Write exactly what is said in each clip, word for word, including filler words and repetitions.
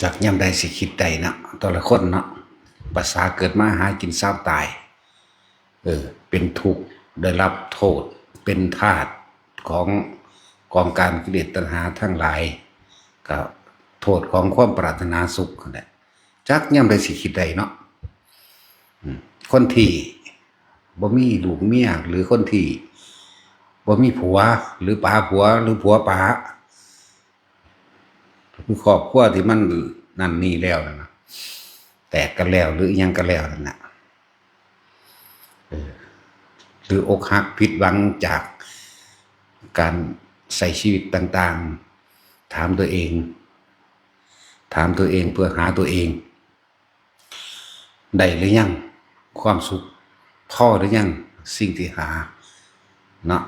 จักยามใดสิคิดได้เนาะ แต่ละคนเนาะ ภาษาเกิดมาหากินซามตาย เออ เป็นทุกข์ ได้รับโทษ เป็นทาสของกองการกิเลสตัณหาทั้งหลาย ก็โทษของความปรารถนาสุขนั่นแหละ จักยามใดสิคิดได้เนาะ อืม คนที่บ่มีลูกเมีย หรือคนที่บ่มีผัว หรือป๋าผัว หรือผัวป๋า คือครอบครัวที่มันนั่นนี่แล้วนั่นนะ แตกกันแล้วหรืออิหยังกันแล้วนั่นนะ เออ หรืออกหักผิดหวังจากการใช้ชีวิตต่างๆ ถามตัวเอง ถามตัวเองเพื่อหาตัวเอง ได้หรือยัง ความสุข พอหรือยัง สิ่งที่หา เนาะ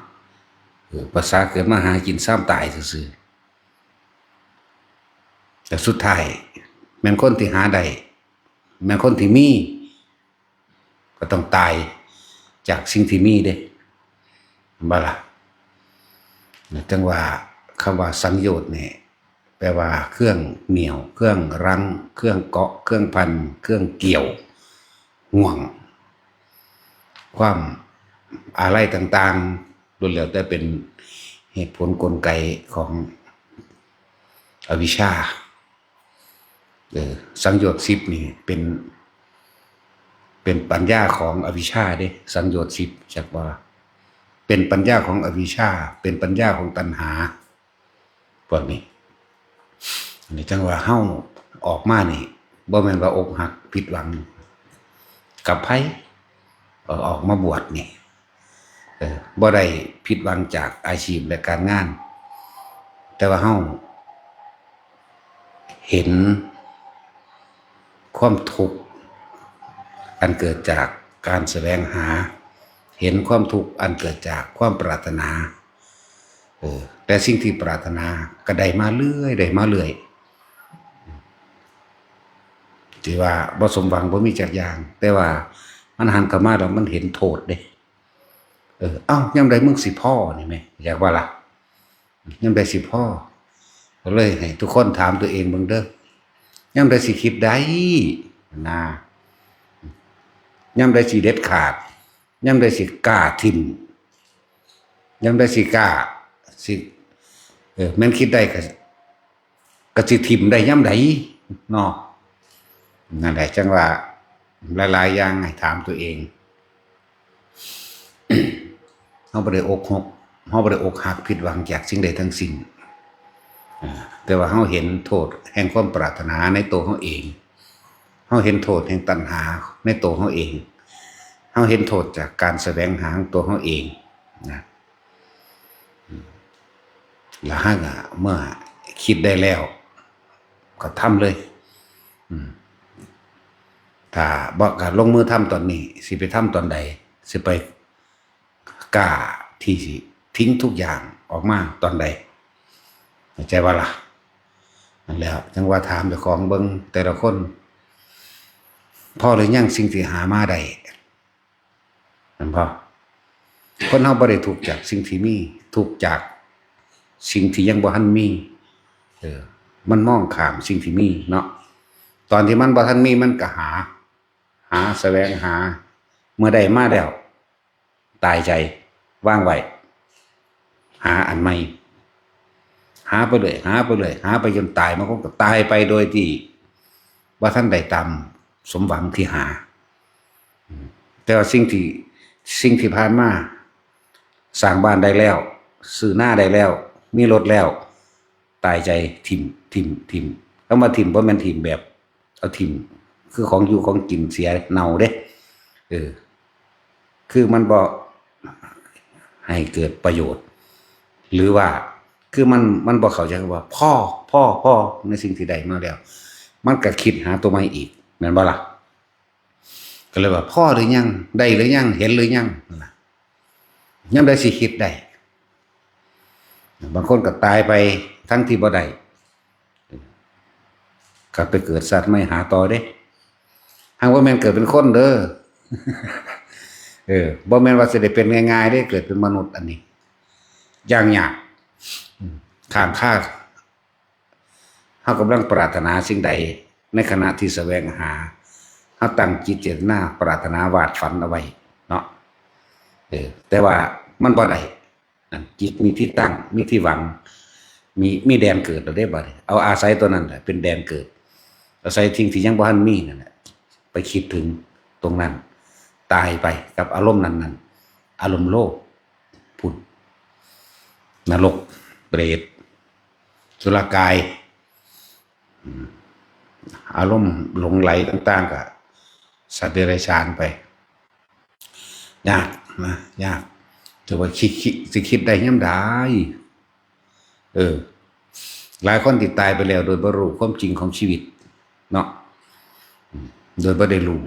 เออ ภาษาเกิดมาหากินซามตายซื่อๆ แต่สุดท้าย แม่นคนที่หาได้ แม่นคนที่มี ก็ต้องตายจากสิ่งที่มีเด้ บ่ล่ะ จั่งว่าคำว่าสังโยชน์นี่ แปลว่าเครื่องเหนี่ยว เครื่องรั้ง เครื่องเกาะ เครื่องพัน เครื่องเกี่ยว ห่วง ความอาลัยต่างๆ ล้วนแล้วแต่เป็นเหตุผลกลไกของอวิชชา เออ สังโยชน์สิบนี่เป็น เป็นปัญญาของอวิชชาเด้ สังโยชน์สิบ จักว่า เป็นปัญญาของอวิชชา เป็นปัญญาของตัณหา พวกนี้ อันนี้จั่งว่าเฮาออกมานี่ บ่แม่นว่าอกหักผิดหวัง กับไผ เอ่อ ออกมาบวชนี่ เออ บ่ได้ผิดหวังจากอาชีพและการงาน แต่ว่าเฮาเห็นความทุกข์อันเกิดจากการแสวงหา เห็นความทุกข์อันเกิดจากความปรารถนา เออ แต่สิ่งที่ปรารถนาก็ได้มาเรื่อย ได้มาเรื่อย ที่ว่าบ่สมหวังบ่มีจักอย่าง แต่ว่ามันหันเข้ามาแล้วมันเห็นโทษเด้ เออ เอ้า ยามใดมึงสิพอนี่แหม อยากว่าล่ะ ยามใดสิพอ ก็เลยให้ทุกคนถามตัวเองเบิ่งเด้อ ยามใดสิคิดได้ นะ ยามใดสิเด็ดขาด ยามใดสิกล้าถิ่ม ยามใดสิกล้า สิ เออ แม่นคิดได้ก็ ก็สิถิ่มได้ยามใดเนาะ นั่นแหละ จั่งว่าหลายๆอย่างให้ถามตัวเอง เฮาบ่ได้อกหัก เฮาบ่ได้อกหักผิดหวังจากสิ่งใดทั้งสิ้น อ่า แต่ว่าเฮาเห็นโทษแห่งความปรารถนาในตัวเฮาเอง เฮาเห็นโทษแห่งตัณหาในตัวเฮาเอง เฮาเห็นโทษจากการแสวงหาของตัวเฮาเองนะ อืม แล้วเฮาก็เมื่อคิดได้แล้ว ก็ทำเลย อืม ถ้าบ่กล้าลงมือทำตอนนี้ สิไปทำตอนใด สิไปกล้าที่สิทิ้งทุกอย่างออกมาตอนใด เข้าใจบ่ล่ะ นั่นแหละ จั่งว่าถามเจ้าของเบิ่งแต่ละคน พอหรือยังสิ่งที่หามาได้ แม่นบ่ คนเฮาบ่ได้ทุกข์จากสิ่งที่มี ทุกข์จากสิ่งที่ยังบ่ทันมี เออ มันมองข้ามสิ่งที่มีเนาะ ตอนที่มันบ่ทันมีมันก็หา หาแสวงหา เมื่อได้มาแล้ว ตายใจ วางไว้ หาอันใหม่ หาไปเรื่อย หาไปเรื่อย หาไปจนตาย บางคนก็ตายไปโดยที่บ่ทันได้ตามสมหวังที่หา แต่ว่าสิ่งที่ สิ่งที่ผ่านมา สร้างบ้านได้แล้ว ซื้อนาได้แล้ว มีรถแล้ว ตายใจถิ่ม ถิ่ม ถิ่ม คำว่าถิ่มบ่แม่นถิ่มแบบ เอาถิ่ม คือของอยู่ของกินเสียเน่าเด้ เออ คือมันบ่ให้เกิดประโยชน์ หรือว่า คือมัน มันบ่เข้าใจว่าพอ พอ พอ ในสิ่งที่ได้มาแล้ว มันก็คิดหาตัวใหม่อีก แม่นบ่ล่ะ ก็เลยว่าพอหรือยัง ได้หรือยัง เห็นหรือยัง นั่นล่ะ ยามใดสิคิดได้ บางคนก็ตายไปทั้งที่บ่ได้ ก็ไปเกิดสัตว์ใหม่หาต่อเด้ หากว่าแม่นเกิดเป็นคนเด้อ เออ บ่แม่นว่าสิได้เป็นง่ายๆเด้ เกิดเป็นมนุษย์อันนี้ อย่างยาก อืม ข้างคา ฮากำลังปรารถนาสิ่งใด ในขณะที่แสวงหา เฮาตั้งจิตเจตนาปรารถนาวาดฝันเอาไว้เนาะ เออ แต่ว่ามันบ่ได้ นั่น จิตมีที่ตั้ง มีที่หวัง มี มีแดนเกิดแล้วเด้บัดนี้ เอาอาศัยตัวนั้นแหละเป็นแดนเกิด อาศัยสิ่งที่ยังบ่ทันมีนั่นแหละ ไปคิดถึงตรงนั้น ตายไปกับอารมณ์นั้นๆ อารมณ์โลภ พุทธ นรก เปรต สุรกาย อืม อารมณ์หลงไหลต่างๆ ก็สัตว์เดรัจฉานไป ยากนะ ยาก แต่ว่าคิด คิด สิคิดได้ยามใด เออ หลายคนที่ตายไปแล้วโดยบ่รู้ความจริงของชีวิต เนาะ อืม โดยบ่ได้รู้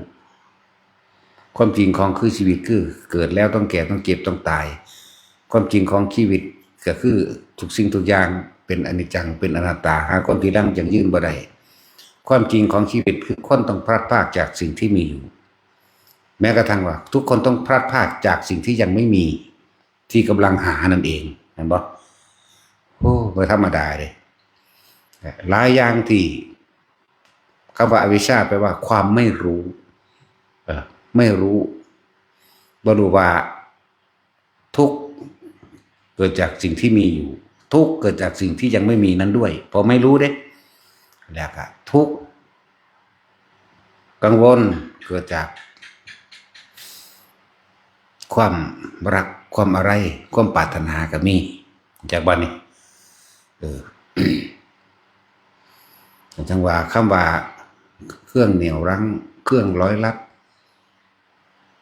ความจริงของคือชีวิตคือเกิดแล้วต้องแก่ต้องเจ็บต้องตาย ความจริงของชีวิตก็คือทุกสิ่งทุกอย่างเป็นอนิจจัง เป็นอนัตตา หาความที่รังยั่งยืนบ่ได้ ความจริงของชีวิตคือคนต้องพลัดพรากจากสิ่งที่มีอยู่ แม้กระทั่งว่าทุกคนต้องพลัดพรากจากสิ่งที่ยังไม่มี ที่กำลังหานั่นเอง เห็นบ่ โอ้ บ่ธรรมดาเลย หลายอย่างที่ คำว่าอวิชชาแปลว่าความไม่รู้ เอ่อ ไม่รู้ บ่รู้ว่าทุกข์เกิดจากสิ่งที่มีอยู่ ทุกข์เกิดจากสิ่งที่ยังไม่มีนั้นด้วย พอไม่รู้เด้ แล้วก็ทุกข์ กังวลเกิดจาก ความรัก ความอะไร ความปรารถนาก็มี จากบ้านนี้ เออ จังว่าคำว่าเครื่องเหนี่ยวรั้ง เครื่องร้อยรัด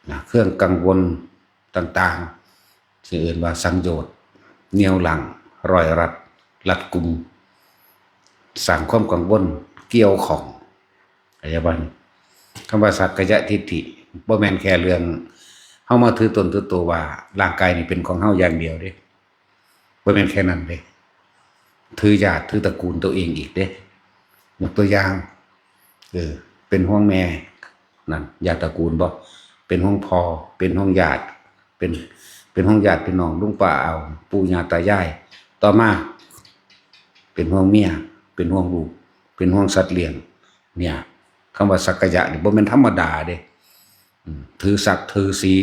นะ เครื่องกังวลต่างๆ ที่เอิ้นว่าสังโยชน์ เหนี่ยวรั้ง ร้อยรัด รัดกุม สร้างความกังวล เกี่ยวข้อง เข้าใจบ่ คำว่าสักกายทิฏฐิ บ่แม่นแค่เรื่องเฮามาถือตนถือตัวว่าร่างกายนี่เป็นของเฮาอย่างเดียวเด้ บ่แม่นแค่นั้นเด้ ถือญาติถือตระกูลตัวเองอีกเด้ ยกตัวอย่าง เออ เป็นห่วงแม่ นั่น ญาติตระกูลบ่ เป็นห่วงพ่อ เป็นห่วงญาติ เป็น เป็นห่วงญาติพี่น้อง ลุงป้าอา ปู่ย่าตายาย ต่อมา เป็นห่วงเมีย เป็นห่วงลูก เป็นห่วงสัตว์เลี้ยง เนี่ย คำว่าสักกายะนี่บ่แม่นธรรมดาเด้ อืม ถือศักดิ์ถือศรี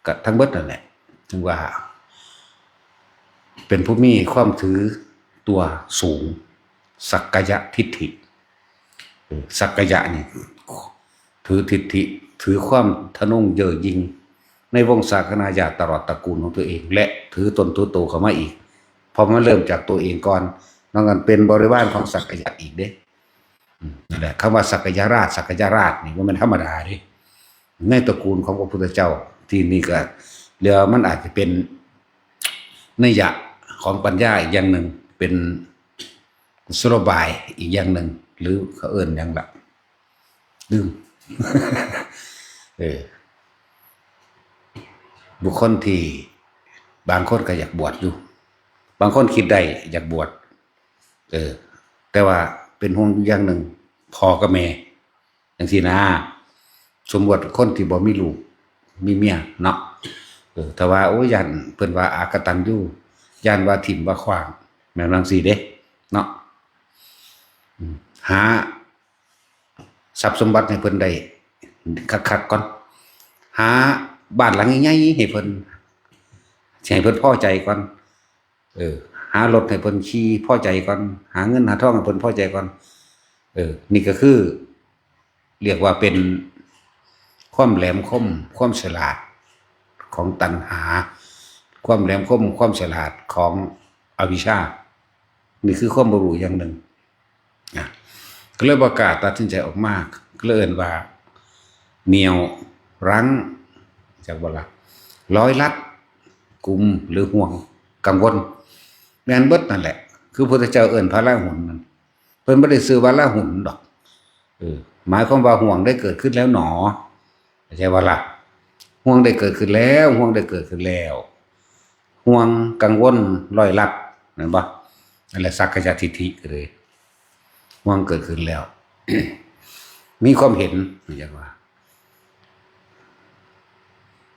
ก็ทั้งเบิดนั่นแหละ ถึงว่า เป็นผู้มีความถือตัวสูง สักกายทิฏฐิ เออ สักกายะนี่ ถือทิฏฐิ ถือความทะนงเย่อหยิ่ง ในวงศาคณาญาติตลอดตระกูลของตัวเอง และถือตนถือตัวเข้ามาอีก เพราะมันเริ่มจากตัวเองก่อน นอกนั้นเป็นบริวารของสักกายะอีกเด้ อืม นั่นแหละ คำว่าสักกายราช สักกายราชนี่บ่แม่นธรรมดาเด้ ในตระกูลของพระพุทธเจ้า ที่นี่ก็เรียกว่ามันอาจจะเป็นนัยยะของปัญญาอีกอย่างหนึ่ง เป็นกุศโลบายอีกอย่างหนึ่ง หรือเขาเอิ้นหยังล่ะ ลืม เออ บุคคลที่บางคนก็อยากบวชอยู่ บางคนคิดได้อยากบวช เออ แต่ว่าเป็นห่วงอยู่อย่างหนึ่ง พ่อกับแม่ จังซี้นะ สมมุติคนที่บ่มีลูก มีเมียเนาะ เออ ถ้าว่า โอ้ย ย้านเพิ่นว่าอากตัญญู ย้านว่าถิ่มว่าขว้าง แม่นจังซี้เด้ เนาะ อืม หาทรัพย์สมบัติให้เพิ่นได้คักๆก่อน หาบ้านหลังใหญ่ๆให้เพิ่น สิให้เพิ่นพอใจก่อน เออ หารถให้เพิ่นขี่พอใจก่อน หาเงินหาทองให้เพิ่นพอใจก่อน เออ นี่ก็คือ เรียกว่าเป็นความแหลมคม ความฉลาดของตัณหา ความแหลมคม ความฉลาดของอวิชชา นี่คือความบ่รู้อย่างหนึ่ง นะ ก็เลยบ่กล้าตัดสินใจออกมา ก็เลยเอิ้นว่า เหนี่ยวรั้ง จักบ่ล่ะ ร้อยรัด กุมหรือห่วง กังวล แม่นเบิดนั่นแหละ คือพุทธเจ้าเอิ้นพระราหุลนั่น เพิ่นบ่ได้ชื่อว่าราหุลดอก เออ หมายความว่าห่วงได้เกิดขึ้นแล้วหนอ เข้าใจบ่ล่ะ ห่วงได้เกิดขึ้นแล้ว ห่วงได้เกิดขึ้นแล้ว ห่วงกังวลร้อยรัด แม่นบ่ นั่นแหละสักกายทิฏฐิก็เลย ห่วงเกิดขึ้นแล้ว มีความเห็น เรียกว่า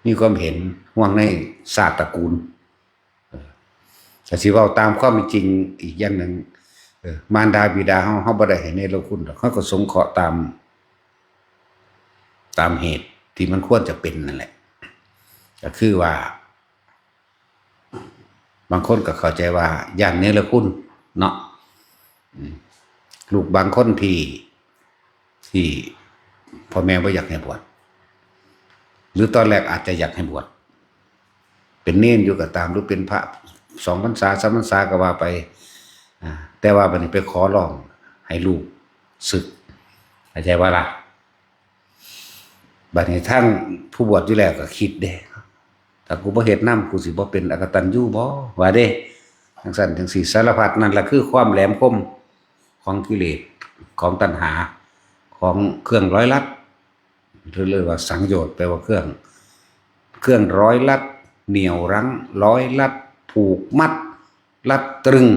มีความเห็นห่วงในชาติตระกูล เออ แต่สิเว้าตามความเป็นจริงอีกอย่างหนึ่ง เออ มารดาบิดาเฮา เฮาบ่ได้ให้เนรคุณดอก เฮาก็สงเคราะห์ตาม ตามเหตุที่มันควรจะเป็นนั่นแหละ ก็คือว่า บางคนก็เข้าใจว่าย้านเนรคุณเนาะ อืม ลูกบางคนที่ ที่พ่อแม่บ่อยากให้บวช หรือตอนแรกอาจจะอยากให้บวช เป็นเณรอยู่ก็ตาม หรือเป็นพระสองพรรษาสามพรรษาก็ว่าไป อ่า แต่ว่าบัดนี้ไปขอร้องให้ลูกสึก เข้าใจบ่ล่ะ? บัดนี้ทางผู้บวชอยู่แล้วก็คิดเด้ ถ้ากูบ่เฮ็ดนำ กูสิบ่เป็นอกตัญญูบ่ ว่าเด้ จั่งซั้นจั่งซี้ สารพัด นั่นล่ะคือความแหลมคมของกิเลส ของตัณหา ของเครื่องร้อยลัด เรียกว่าสังโยชน์ แปลว่าเครื่อง เครื่องร้อยลัด เหนี่ยวรั้ง ร้อยลัด ผูกมัด รัดตรึง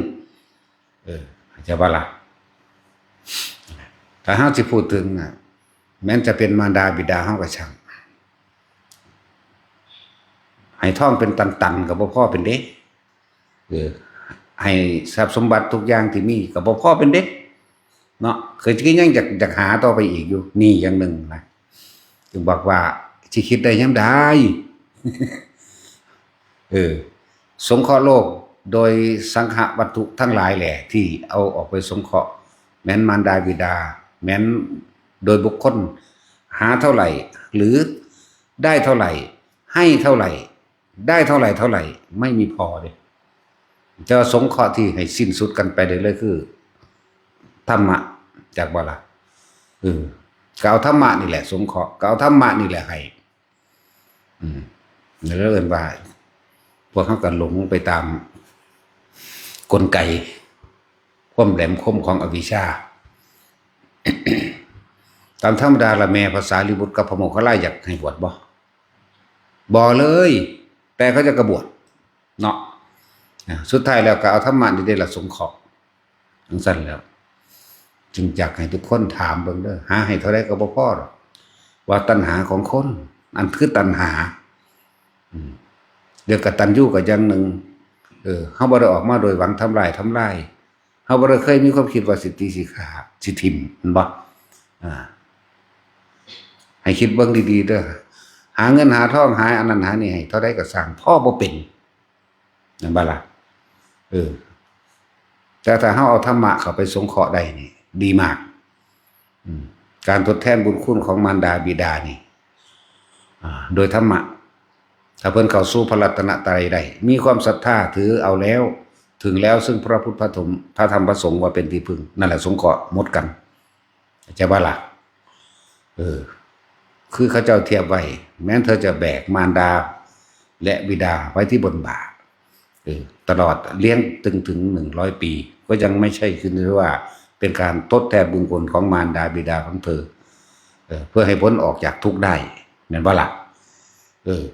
เออ เข้าใจบ่ล่ะ? ถ้าเฮาสิพูดถึงน่ะ แม้นจะเป็นมารดาบิดาเฮาก็ช่าง ให้ท้องเป็นตันๆ ก็บ่พอเป็นเด้ เออ ให้ทรัพย์สมบัติทุกอย่างที่มีก็บ่พอเป็นเด้ เนาะ คือยังอยาก อยากหาต่อไปอีกอยู่ นี่อย่างหนึ่งนะ จึงบอกว่าสิคิดได้ยามใด เออ สงเคราะห์โลกโดยสังหวัตถุทั้งหลายแหละ ที่เอาออกไปสงเคราะห์ แม้นมารดาบิดา แม้นโดยบุคคล หาเท่าไหร่ หรือได้เท่าไหร่ ให้เท่าไหร่ ได้เท่าไหร่เท่าไหร่ ไม่มีพอเด้ จะสงเคราะห์ที่ให้สิ้นสุดกันไปได้เลยคือ ธรรมะ จักบ่ล่ะ? เออ ก็เอาธรรมะนี่แหละสงเคราะห์ ก็เอาธรรมะนี่แหละให้ อืม แล้วเอิ้นว่า พวกเขาก็หลงไปตามกลไก ความแหลมคมของอวิชชา ตามธรรมดาละแม่พระสารีบุตรกับพระโมคคัลลาอยากให้บวชบ่? บ่เลย แต่เขาเจ้าก็บวช เนาะ อ่า สุดท้ายแล้วก็เอาธรรมะนี่ได้ละสงเคราะห์ จั่งซั้นแล้ว จึงอยากให้ทุกคนถามเบิ่งเด้อ หาให้เท่าใดก็บ่พอดอก ว่าตัณหาของคน อันคือตัณหา อืม เรื่องกตัญญูก็อย่างหนึ่ง เออ เฮาบ่ได้ออกมาโดยหวังทำลาย ทำลาย เฮาบ่ได้เคยมีความคิดว่าสิตีสิฆ่า สิถิ่ม แม่นบ่? อ่า ให้คิดเบิ่งดีๆเด้อ หาเงินหาทอง หาอันนั้นหานี่ให้เท่าใดก็ซ่าง พอบ่เป็น แม่นบ่ล่ะ? เออ แต่ถ้าเฮาเอาธรรมะเข้าไปสงเคราะห์ได้นี่ ดีมาก อืม การทดแทนบุญคุณของมารดาบิดานี่ อ่า โดยธรรมะ ถ้าเพิ่นเข้าสู่พระรัตนตรัยได้ มีความศรัทธาถือเอาแล้ว ถึงแล้วซึ่งพระพุทธ พระธรรม พระธรรม พระสงฆ์ว่าเป็นที่พึ่ง นั่นแหละสงเคราะห์หมดกัน เข้าใจบ่ล่ะ? เออ คือเขาเจ้าเทียบไว้ แม้นเธอจะแบกมารดาและบิดาไว้ที่บนบ่า เออ ตลอดเลี้ยงตึงถึงหนึ่งร้อยปี ก็ยังไม่ใช่คือว่าเป็นการทดแทนบุญคุณของมารดาบิดาของเธอ เออ เพื่อให้พ้นออกจากทุกข์ได้ แม่นบ่ล่ะ? เออ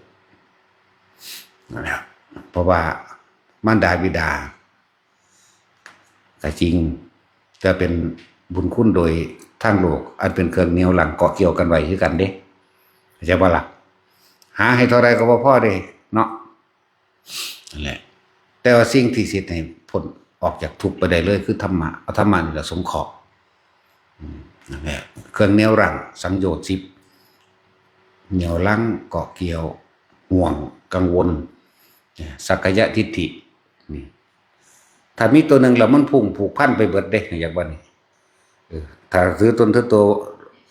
นั่นแหละ เพราะว่ามารดาบิดา ก็จริง แต่เป็นบุญคุณโดยทางโลก อันเป็นเครื่องเหนี่ยวรั้งเกาะเกี่ยวกันไว้คือกันเด้ เข้าใจบ่ล่ะ? หาให้เท่าใดก็บ่พอเด้ เนาะ นั่นแหละ แต่ว่าสิ่งที่สิเฮ็ดให้พ้นออกจากทุกข์ไปได้เลยคือธรรมะ เอาธรรมะนี่ล่ะสงเคราะห์ อืม นั่นแหละ เครื่องเหนี่ยวรั้ง สังโยชน์สิบ เหนี่ยวรั้ง เกาะเกี่ยว ห่วง กังวล เนี่ย สักกายทิฏฐิ นี่ ถ้ามีตัวหนึ่งแล้วมันพุ่งผูกพันไปเบิดเด้ อยากว่านี่ เออ ถ้าถือตนถือตัว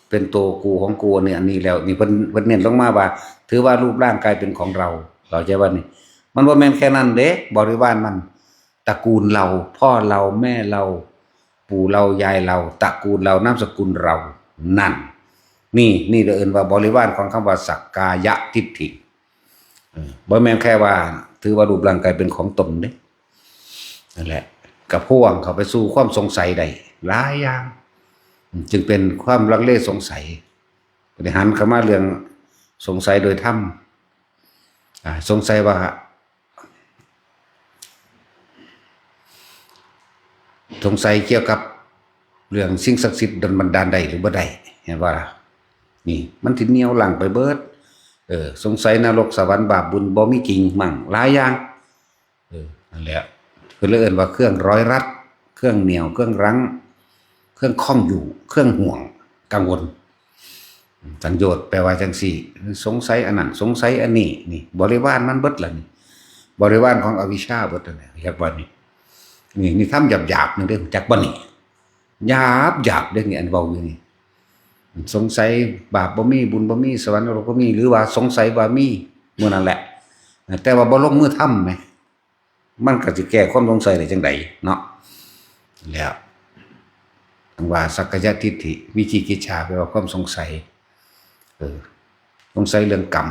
เป็นตัวกูของกู อันนี้ อันนี้แล้ว นี่เพิ่น เพิ่นเน้นลงมาว่า ถือว่ารูปร่างกายเป็นของเรา เข้าใจบ่นี่ มันบ่แม่นแค่นั้นเด้ บริวารมัน ตระกูลเรา พ่อเรา แม่เรา ปู่เรา ยายเรา ตระกูลเรา นามสกุลเรา นั่น นี่ นี่เอิ้นว่าบริวารของคำว่าสักกายทิฏฐิ เออ บ่แม่นแค่ว่าถือว่ารูปร่างกายเป็นของตนเด้ นั่นแหละ ก็พ่วงเข้าไปสู่ความสงสัยได้หลายอย่าง จึงเป็นความลังเลสงสัย บริหารเข้ามาเรื่องสงสัยโดยธรรม อ่า สงสัยว่า สงสัยเกี่ยวกับเรื่องสิ่งศักดิ์สิทธิ์ดลบันดาลได้หรือบ่ได้ เห็นบ่ล่ะ? นี่ มันสิเหนี่ยวรั้งไปเบิด เออ สงสัยนรกสวรรค์บาปบุญบ่มีจริงมั่ง หลายอย่าง เออ นั่นแหละ เพิ่นเลยเอิ้นว่าเครื่องร้อยรัด เครื่องเหนี่ยว เครื่องรั้ง เครื่องข้องอยู่ เครื่องห่วง กังวล สัญโยชน์แปลว่าจังซี่ สงสัยอันนั้น สงสัยอันนี้ นี่ บริวารมันเบิดล่ะนี่ บริวารของอวิชชาเบิดนั่นแหละ เรียกว่านี่ นี่ นี่ธรรมหยาบๆ นึงเด้ จักบ่นี่ หยาบๆ เด้ นี่ อันเว้าอยู่นี่ สงสัยบาปบ่มี บุญบ่มี สวรรค์นรกบ่มี หรือว่าสงสัยว่ามี มื้อนั้นแหละ แต่ว่าบ่ลงมือทำแหม มันก็สิแก้ความสงสัยได้จังใดเนาะ แล้ว จั่งว่าสักกายทิฏฐิ วิจิกิจฉา แปลว่าความสงสัย เออ สงสัยเรื่องกรรม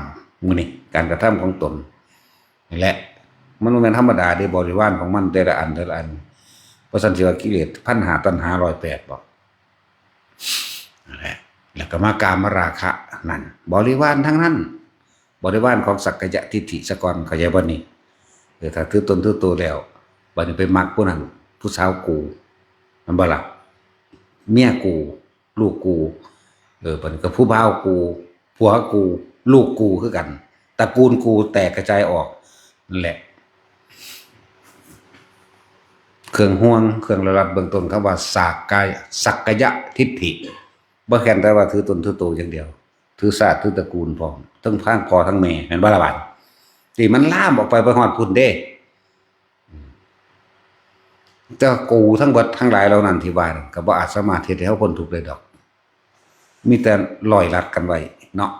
มื้อนี้ การกระทำของตน นี่แหละ มันบ่แม่นธรรมดาเด้ บริวารของมันแต่ละอัน แต่ละอัน เพราะฉะนั้นสิว่ากิเลส พันห้า ตัณหา ร้อยแปด บ่ นั่นแหละ แล้วก็มากามราคะนั่น บริวารทั้งนั้น บริวารของสักกายทิฏฐิซะก่อน เข้าใจบ่นี่ เออ ถ้าถือตนถือตัวแล้ว บัดนี้ไปมักผู้นั้น ผู้สาวกู แม่นบ่ล่ะ เมียกู ลูกกู เออ บัดนี้ก็ผู้บ่าวกู ผัวกู ลูกกูคือกัน ตระกูลกูแตกกระจายออก นั่นแหละ เครื่องห่วง เครื่องระลัดเบื้องต้น คำว่าสักกาย สักกายทิฏฐิ บ่แค่นแต่ว่าถือตนถือตัวอย่างเดียว ถือชาติถือตระกูลพร้อม ทั้งพ่อทั้งแม่ แม่นบ่ล่ะบาด ที่มันลามออกไป ไปฮอดพุ้นเด้ แต่กูทั้งเบิดทั้งหลายเหล่านั้นที่ว่านั่น ก็บ่อาจสามารถเฮ็ดให้เฮาพ้นทุกข์ได้ดอก มีแต่ร้อยรัดกันไว้เนาะ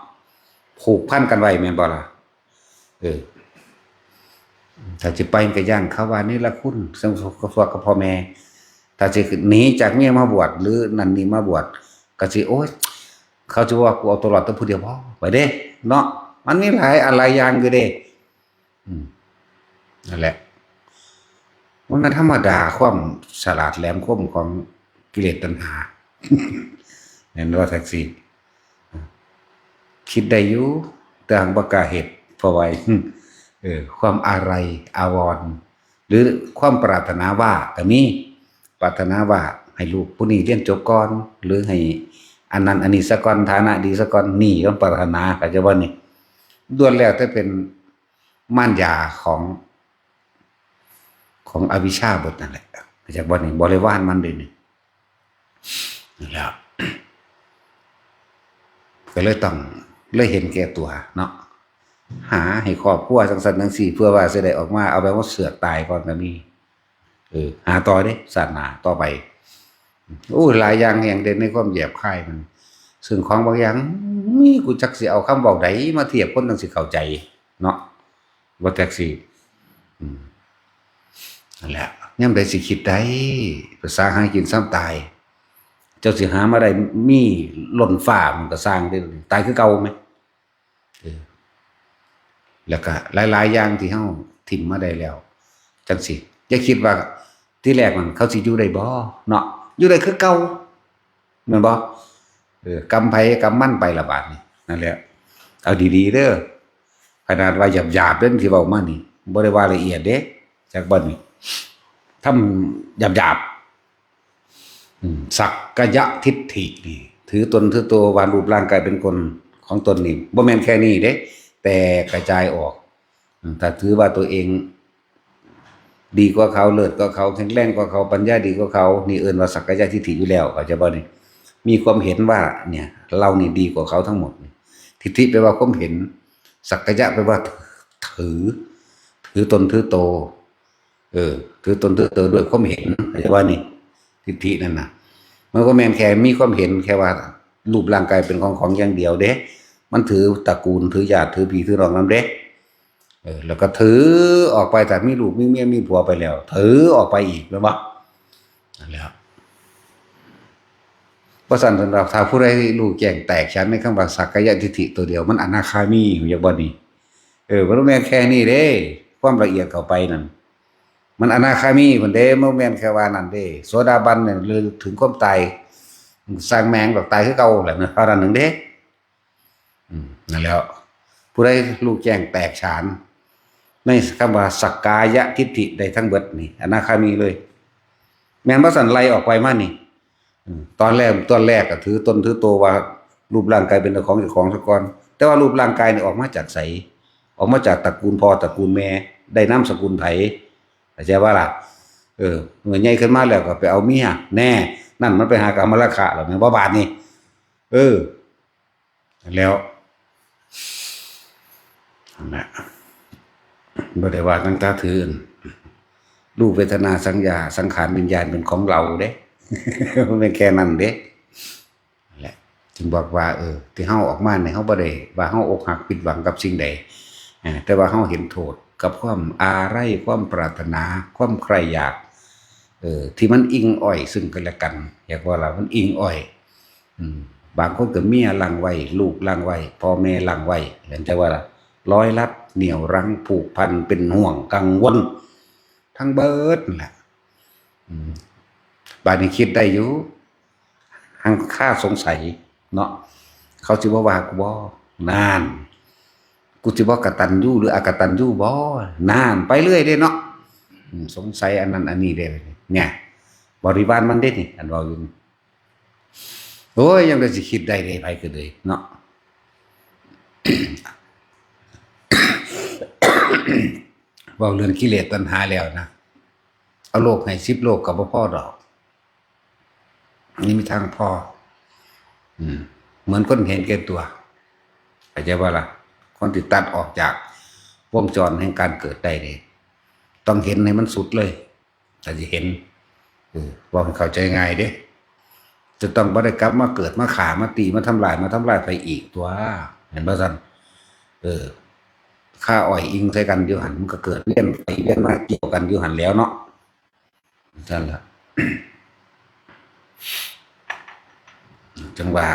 ผูกพันกันไว้ แม่นบ่ล่ะ เออ ถ้าสิไปก็ย้านเขาว่าเนรคุณ ซึ่งกับพ่อแม่ ถ้าสิหนีจากเมียมาบวช หรือนั่นนี่มาบวช ก็สิ โอ๊ย เขาสิว่ากูเอาตัวรอดแต่ผู้เดียว บ่ ไปเด้ เนาะ มันมีหลายอันหลายอย่างอยู่เด้ อืม นั่นแหละ มันก็ธรรมดา ความฉลาดแหลมคมของกิเลสตัณหา แม่นว่าจั่งซี้ คิดได้อยู่ แต่หั้นบ่กล้าเฮ็ด เพราะว่า เออ ความอาลัยอาวรณ์ หรือความปรารถนาว่าก็มี ปรารถนาว่าให้ลูกผู้นี้เรียนจบก่อน หรือให้อันนั้นอันนี้ซะก่อน ฐานะดีซะก่อน นี่ความปรารถนา เข้าใจบ่นี่ ล้วนแล้วแต่เป็นมารยาของ ของอวิชชาเบิดนั่นแหละ เข้าใจบ่นี่ บริวารมันเด้นี่ นั่นแหละ ก็เลยต้อง เลยเห็นแก่ตัวเนาะ หาให้ครอบครัวจั่งซั้นจั่งซี้ เพื่อว่าสิได้ออกมา เอาแบบว่าเสือกตายก่อนก็มี เออ หาต่อเด้ ชาติหน้าต่อไป โอ้ หลายอย่างแฮงเด้ในความหยาบคายมัน ซึ่งของบางอย่าง มี กูจักสิเอาคำเว้าใดมาเทียบคนจั่งสิเข้าใจเนาะ ว่าจั่งซี้ อืม นั่นแหละ ยามใดสิคิดได้ ภาษาหากินซ้ำตาย เจ้าสิหามาได้มีล้นฟ้ามันก็ซ่างเด้ ตายคือเก่าแหม เออ แล้วก็หลายๆอย่างที่เฮาถิ่มมาได้แล้ว จั่งซี้ อย่าคิดว่าทีแรกนั่นเขาสิอยู่ได้บ่เนาะ อยู่ได้คือเก่า แม่นบ่ เออ กรรมไผกรรมมันไปละบาดนี้ นั่นแหละ เอาดีๆเด้อ ขนาดว่าหยาบๆเด้อที่เว้ามานี่ บ่ได้ว่าละเอียดเด้ จักบ่นี่ ทำหยาบๆ อืม สักกายทิฏฐินี่ ถือตนถือตัวว่ารูปร่างกายเป็นคนของตนนี่ บ่แม่นแค่นี้เด้ แต่กระจายออก อืม ถ้าถือว่าตัวเองดีกว่าเขา เลิศกว่าเขา แข็งแรงกว่าเขา ปัญญาดีกว่าเขา นี่เอิ้นว่าสักกายทิฏฐิอยู่แล้ว เข้าใจบ่นี่ มีความเห็นว่า เนี่ย เรานี่ดีกว่าเขาทั้งหมด ทิฏฐิแปลว่าความเห็น สักกายะแปลว่าถือ ถือตนถือโต เออ ถือตนถือโตด้วยความเห็น เข้าใจบ่นี่ ทิฏฐินั่นน่ะ มันก็แม่นแค่มีความเห็นแค่ว่า รูปร่างกายเป็นของของอย่างเดียวเด้ มันถือตระกูล ถือญาติ ถือพี่ถือน้องนำเด้ เออ แล้วก็ถือออกไป ถ้ามีลูกมีเมียมีผัวไปแล้ว ถือออกไปอีก แม่นบ่ นั่นแหละ เพราะฉะนั้นสำหรับถ้าผู้ใดรู้แจ้งแตกฉานในคำว่าสักกายทิฏฐิตัวเดียว มันอนาคามี เข้าใจบ่นี่ เออ มันบ่แม่นแค่นี้เด้ ความละเอียดเข้าไปนั่น มันอนาคามีพุ้นเด้ มันบ่แม่นแค่ว่านั่นเด้ โสดาบันเนี่ย หรือถึงความตาย ซ่างแม่งดอก ตายคือเก่าแหละนะ เท่านั้นหนึ่งเด้ อืม นั่นแหล้ว ผู้ใดรู้แจ้งแตกฉาน ในคำว่าสักกายทิฏฐิได้ทั้งเบิดนี่ อนาคามีเลย แม่นบ่ซั่น ไล่ออกไปมานี่ อืม ตอนแรก ตอนแรกก็ถือตนถือโตว่ารูปร่างกายเป็นของเจ้าของซะก่อน แต่ว่ารูปร่างกายนี่ออกมาจากไส ออกมาจากตระกูลพ่อตระกูลแม่ ได้นามสกุลไผ เข้าใจบ่ล่ะ เออ เมื่อใหญ่ขึ้นมาแล้วก็ไปเอาเมีย แน่ นั่นมันไปหากามราคะแล้วแม่นบ่บาดนี้ เออ แล้ว นั่นแหละ บ่ได้ว่าตั้งแต่ถือ รูปเวทนาสัญญาสังขารวิญญาณเป็นของเราเด้ มันเป็นแค่นั้นเด้ นั่นแหละ จึงบอกว่า เออ ที่เฮาออกมาเนี่ย เฮาบ่ได้ว่าเฮาอกหักผิดหวังกับสิ่งใด อ่า แต่ว่าเฮาเห็นโทษกับความอาลัย ความปรารถนา ความใคร่อยาก เออ ที่มันอิงอ้อยซึ่งกันและกัน อยากว่าล่ะ มันอิงอ้อย อืม บางคนก็เมียลังไว้ ลูกลังไว้ พ่อแม่ลังไว้ เห็นแต่ว่าล่ะ ร้อยลัดเหนี่ยวรั้งผูกพันเป็นห่วงกังวล ทั้งเบิดนั่นแหละ อืม บาดนี้คิดได้อยู่ หังคาสงสัยเนาะ เขาสิบ่ว่ากูบ่ นาน กูสิบ่กตัญญูหรืออกตัญญูบ่ นาน ไปเรื่อยเด้เนาะ อืม สงสัยอันนั้นอันนี้เด้ เนี่ย บริวารมันเด้นี่ อันเว้าอยู่นี่ โอ้ย ยังได้สิคิดได้เด้ ไผก็เลยเนาะ เว้าเรื่องกิเลสตัณหาแล้วนะ เอาโลกให้สิบโลกก็บ่พอดอก นี่มีทางพอ อืม เหมือนคนเห็นแก่ตัว เข้าใจบ่ล่ะ คนที่ตัดออกจากวงจรแห่งการเกิดได้นี่ ต้องเห็นให้มันสุดเลย ถ้าสิเห็น เออ เว้าให้เข้าใจง่ายเด้ จะต้องบ่ได้กลับมาเกิด มาฆ่า มาตี มาทำลาย มาทำลายไปอีกตัว เห็นบ่ซั่น เออ ฆ่าอ้อยอิงใส่กันอยู่หั่น มันก็เกิดเวียนไปเวียนมาเกี่ยวกันอยู่หั่นแล้วเนาะ ซั่นล่ะ จังว่า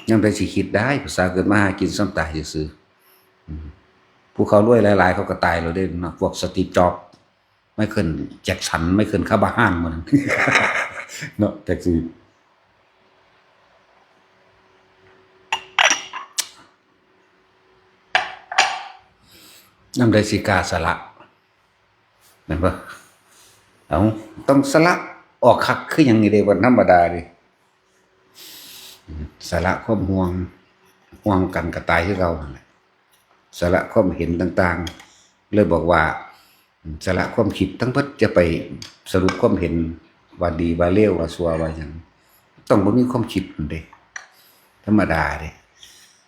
ยังได้สิคิดได้ ภาษาเกิดมาหากินซ้ำตายซื่อๆ อืม ผู้เขารวยหลายๆ เขาก็ตายแล้วเด้เนาะ พวกสตีฟ จ็อบส์ ไมเคิล แจ็กสัน ไมเคิล คาบาฮานหมด เนาะ จักสิ นำได้สิกล้าสละ แม่นบ่ เอ้า ต้องสละออกคักคือหยังนี่เด้ บ่ธรรมดาเด้ สละความห่วง ห่วงกันก็ตายคือเก่าหั่นแหละ สละความเห็นต่างๆ เลยบอกว่า สละความคิดทั้งเบิด จะไปสรุปความเห็นว่าดีว่าเลวว่าชั่วว่าหยัง ต้องบ่มีความคิดนั่นเด้ ธรรมดาเด้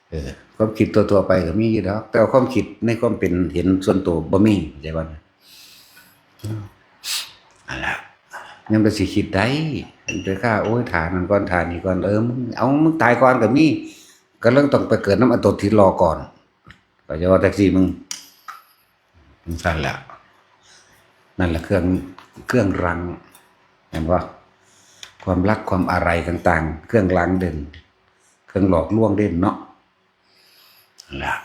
เออ ความคิดทั่วๆ ไปก็มีอยู่ดอก แต่ว่าความคิดในความเป็นเห็นส่วนตัวบ่มี เข้าใจบ่นะ นั่นล่ะ ยังไปสิคิดได้ ไปฆ่า โอ้ย ท่านั่นก่อน ท่านี้ก่อน เออ มึง เอา มึงตายก่อนก็มี ก็เรื่องต้องไปเกิดนำอันโตที่รอก่อน ก็จะว่าจั่งซี้มึง จั่งซั่นล่ะ นั่นล่ะเครื่อง เครื่องรัง เห็นบ่ ความรักความอาลัยต่างๆ เครื่องรังเด่น เครื่องหลอกลวงเด่นเนาะ นั่นล่ะ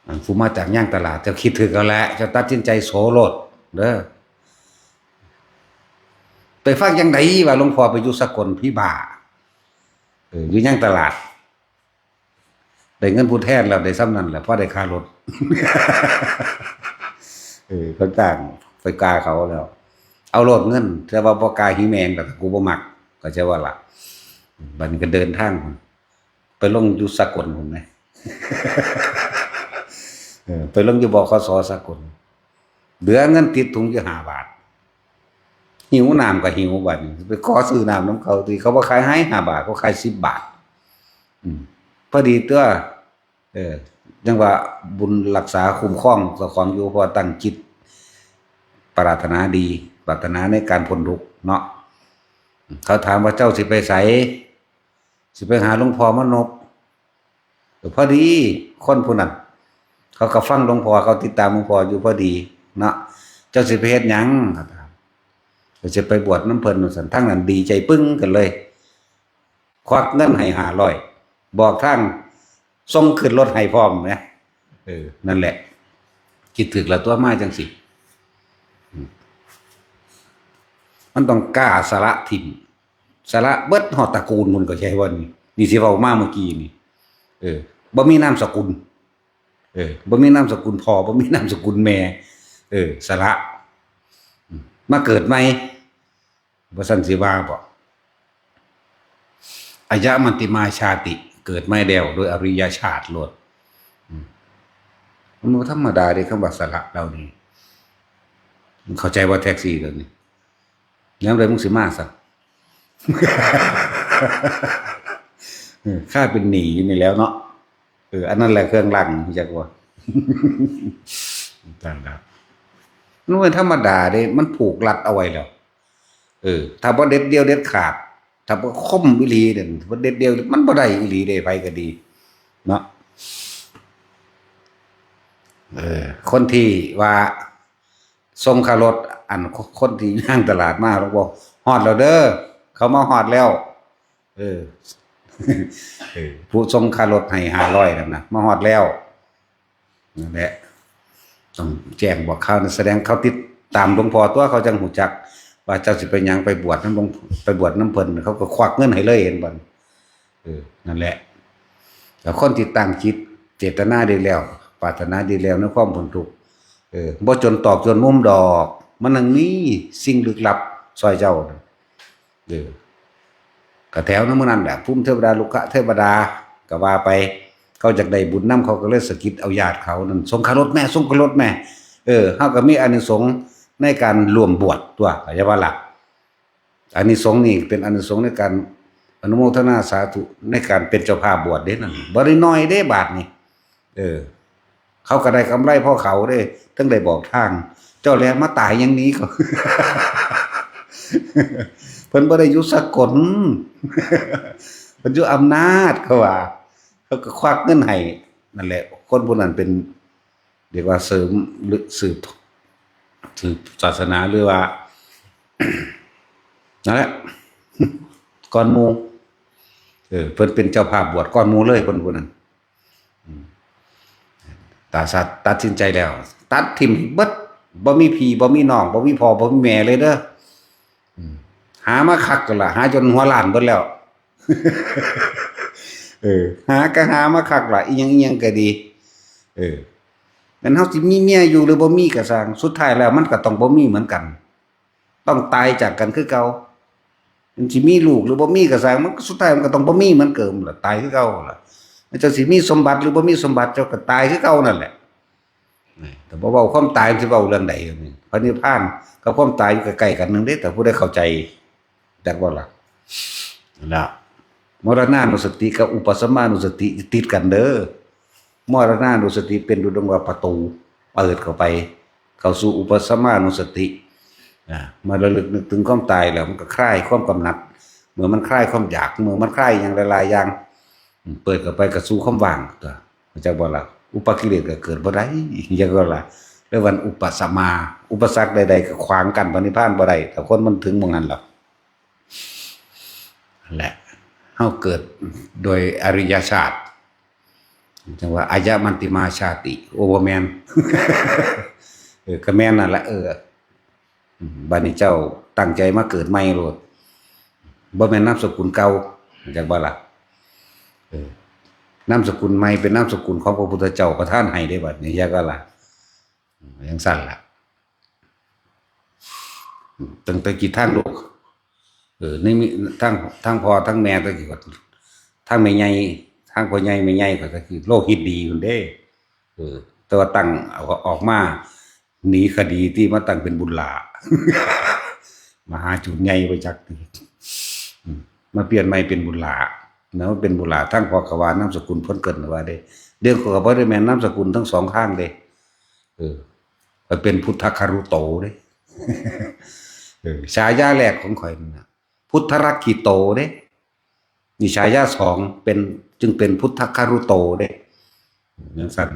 อันผู้มาจากย่างตลาด เจ้าคิดถืกเอาแหละ เจ้าตัดสินใจโสโลดเด้อ ไปฟังจั่งใดว่าหลวงพ่อไปอยู่สกล ผีบ้า เออ อยู่ย่างตลาด ได้เงินผู้แทนแล้ว ได้ส่ำนั้นแหละ พอได้ค่ารถ เออ เขาจ้างไปกาเขาแล้ว เอาโลดเงิน แต่ว่าบ่กาหิแมงดอก กูบ่มัก เข้าใจบ่ล่ะ บัดนี้ก็เดินทาง ไปลงอยู่สกลพุ้นแหม เออ ไปลงอยู่ บขส สกล เหลือเงินติดถุงอยู่ห้าบาท หิวน้ำก็หิวบัดนี้ ไปขอซื้อน้ำนำเขาติ เขาบ่ขายให้ห้าบาท เขาขายสิบบาท อืม พอดีตัว เออ จั่งว่าบุญรักษาคุ้มครองเจ้าของอยู่ เพราะว่าตั้งจิตปรารถนาดี ปรารถนาในการพ้นทุกข์เนาะ เขาถามว่า เจ้าสิไปไส สิไปหาหลวงพ่อมานพ เออ พอดีคนผู้นั้น เขาก็ฟังหลวงพ่อ เขาติดตามหลวงพ่ออยู่พอดีเนาะ เจ้าสิไปเฮ็ดหยัง เขาถาม ก็สิไปบวชนำเพิ่นว่าซั่น ทางนั้นดีใจปึ้งกันเลย ควักเงินให้ห้าร้อย บอกทางส่งขึ้นรถให้พร้อมนะ เออ นั่นแหละ คิดถืกแล้วตัวมาจั่งซี้ อืม มันต้องกล้าสละถิ่ม สละเบิดฮอดตระกูลพุ้น เข้าใจบ่นี่ นี่สิเว้ามาเมื่อกี้นี่ เออ บ่มีนามสกุล เออ บ่มีนามสกุลพ่อ บ่มีนามสกุลแม่ เออ สละ อืม มาเกิดใหม่ บ่ซั่นสิว่าบ่ อายะมัตติมาชาติ เกิดใหม่แล้วโดยอริยชาติโลด อืม มันบ่ธรรมดาเด้ คำว่าสละเหล่านี้ เข้าใจว่าแท็กซี่ตัวนี้ แล้วเลยมึงสิมาซะ เออ ค่าเป็นหนี้อยู่นี่แล้วเนาะ เออ อันนั้นแหละเครื่องราง รู้จักว่า นั่นแหละ มันเป็นธรรมดาเด้ มันผูกรัดเอาไว้แล้ว เออ ถ้าบ่เด็ดเดี่ยวเด็ดขาด ถ้าบ่คมอีหลีเนี่ย บ่เด็ดเดี่ยว มันบ่ได้อีหลีเด้ ไผก็ดี เนาะ เออ คนที่ว่า ส่งค่ารถ อันคนที่ย่างตลาดมา แล้วบอก "ฮอดแล้วเด้อ เขามาฮอดแล้ว" เออ เออ ผู้ส่งค่ารถให้ห้าร้อยนั่นนะ "มาฮอดแล้ว" นั่นแหละ ต้องแจ้งบอกข่าวนะ แสดงเขาติดตามหลวงพ่อตัว เขาจังฮู้จัก ว่าเจ้าสิไปหยัง ไปบวชนำหลวง ไปบวชนำเพิ่น เขาก็ควักเงินให้เลย เห็นบ่ เออ นั่นแหละ แต่คนที่ตั้งจิตเจตนาดีแล้ว ปรารถนาดีแล้วในความพ้นทุกข์ เออ บ่จนตอกจนมุมดอก มันยังมีสิ่งลึกลับซอยเจ้า เออ ก็แถวนั้นมื้อนั้นแหละ ภูมิเทวดา ลุกขเทวดา ก็ว่าไป เขาอยากได้บุญนำ เขาก็เลยสะกิดเอาญาติเขานั่น "ส่งค่ารถแม่ ส่งค่ารถแม่" เออ เฮาก็มีอานิสงส์ในการร่วมบวชตัว เข้าใจบ่ล่ะ อานิสงส์นี่เป็นอานิสงส์ในการอนุโมทนาสาธุในการเป็นเจ้าภาพบวชเด้นั่น บ่ได้น้อยเด้บาดนี่ เออ เขาก็ได้กำไรพอเขาเด้ ทั้งได้บอกทาง เจ้าแลมาตายอย่างนี้เขา เพิ่นบ่ได้อยู่สกล เพิ่นอยู่อำนาจ เขาว่า เขาก็ควักเงินให้ นั่นแหละ คนผู้นั้นเป็น เรียกว่าเสริมหรือสืบ สืบศาสนาหรือว่า นั่นแหละ ก่อนหมู่ เออ เพิ่นเป็นเจ้าภาพบวชก่อนหมู่เลย เพิ่นผู้นั้น อืม ตาสัตว์ตัดสินใจแล้ว ตัดถิ่มเบิด บ่มีพี่บ่มีน้อง บ่มีพ่อบ่มีแม่เลยเด้อ อืม หามาคักกันละ หาจนหัวล้านเบิดแล้ว เออ หาก็หามาคักละ อีหยังอีหยังก็ดี เออ แม่นเฮาสิมีเมียอยู่หรือบ่มีก็ซ่าง สุดท้ายแล้วมันก็ต้องบ่มีเหมือนกัน ต้องตายจากกันคือเก่า มันสิมีลูกหรือบ่มีก็ซ่าง มันก็สุดท้ายมันก็ต้องบ่มีเหมือนเดิมล่ะ ตายคือเก่าล่ะ มันจะสิมีสมบัติหรือบ่มีสมบัติ เจ้าก็ตายคือเก่านั่นแหละ แต่บ่เว้าความตายมันสิเว้าเรื่องใด พระนิพพานกับความตายอยู่ใกล้ๆกันหนึ่งเด้ แต่ผู้ใดเข้าใจ จักบ่ล่ะ นั่นล่ะ มรณานุสติกับอุปสมานุสติติดกันเด้อ มรณานุสติเป็นดุจดังว่าประตู เปิดเข้าไป เข้าสู่อุปสมานุสติ อ่า เมื่อระลึกนึกถึงความตายแล้ว มันก็คลายความกำหนัด เมื่อมันคลายความอยาก เมื่อมันคลายอย่างหลายๆอย่าง อืม เปิดเข้าไปก็สู่ความว่างตัว เข้าใจบ่ล่ะ อุปกิเลสก็เกิดบ่ได้ จักบ่ล่ะ เรียกว่าอุปสมา อุปสรรคใดๆก็ขวางกั้นพระนิพพานบ่ได้ ถ้าคนมันถึงหม่องนั้นแล้ว นั่นแหละ เฮาเกิดโดยอริยชาติ จังว่าอายะมัตติมาชาติ โอ้ บ่แม่น เออ ก็แม่นนั่นแหละ เออ อืม บัดนี้เจ้าตั้งใจมาเกิดใหม่โลด บ่แม่นนามสกุลเก่า จักบ่ล่ะ เออ นามสกุลใหม่เป็นนามสกุลของพระพุทธเจ้าประทานให้เด้ บัดนี้ จักบ่ล่ะ อืม จังซั่นล่ะ ตั้งแต่กี้ทางโลก เออ นี่มีทั้ง ทั้งพ่อทั้งแม่ตะกี้ก็ ทั้งแม่ใหญ่ ทั้งพ่อใหญ่แม่ใหญ่ก็ตะกี้โลกฮิตดีพุ้นเด้ เออ แต่ว่าตั้งเอาออกมาหนีคดีที่มาตั้งเป็นบุญหลา มหาจุดใหญ่ไปจักที อืม มาเปลี่ยนใหม่เป็นบุญหลา นะ มันเป็นบุญหลา ทั้งพ่อก็ว่านามสกุลเพิ่นเกิดว่าเด้ เรื่องข้อยก็บ่ได้แม่นนามสกุลทั้งสองทางเด้ เออ ข้อยเป็นพุทธคารุโตเด้ เออ ฉายาแรกของข้อยนั่นน่ะ พุทธรักขิโตเด้ นี่ฉายาสองเป็น จึงเป็นพุทธคารุโตเด้ จังซั่น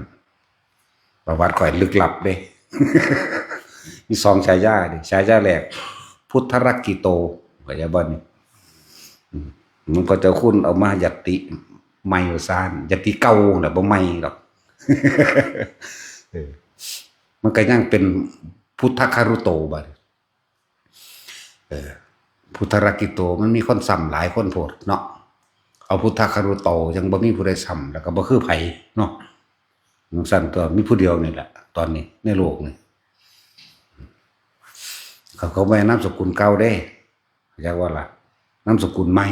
ประวัติข้อยลึกลับเด้ มีสองฉายาเด้ ฉายาแรก พุทธรักขิโต เข้าใจบ่นี่ อืม หลวงพ่อเจ้าคุณเอามายัตติใหม่ว่าซั่น ยัตติเก่าน่ะบ่ใหม่ดอก เออ มันก็ยังเป็นพุทธคารุโตบัด เออ พุทธรักขิโต มันมีคนซ้ำหลายคนโพดเนาะ เอาพุทธคารุโต ยังบ่มีผู้ใดซ้ำ แล้วก็บ่คือไผเนาะ จังซั่นตัว มีผู้เดียวนี่แหละ ตอนนี้ในโลกนี่ เขาก็บ่ให้นามสกุลเก่าเด้ เข้าใจบ่ล่ะ นามสกุลใหม่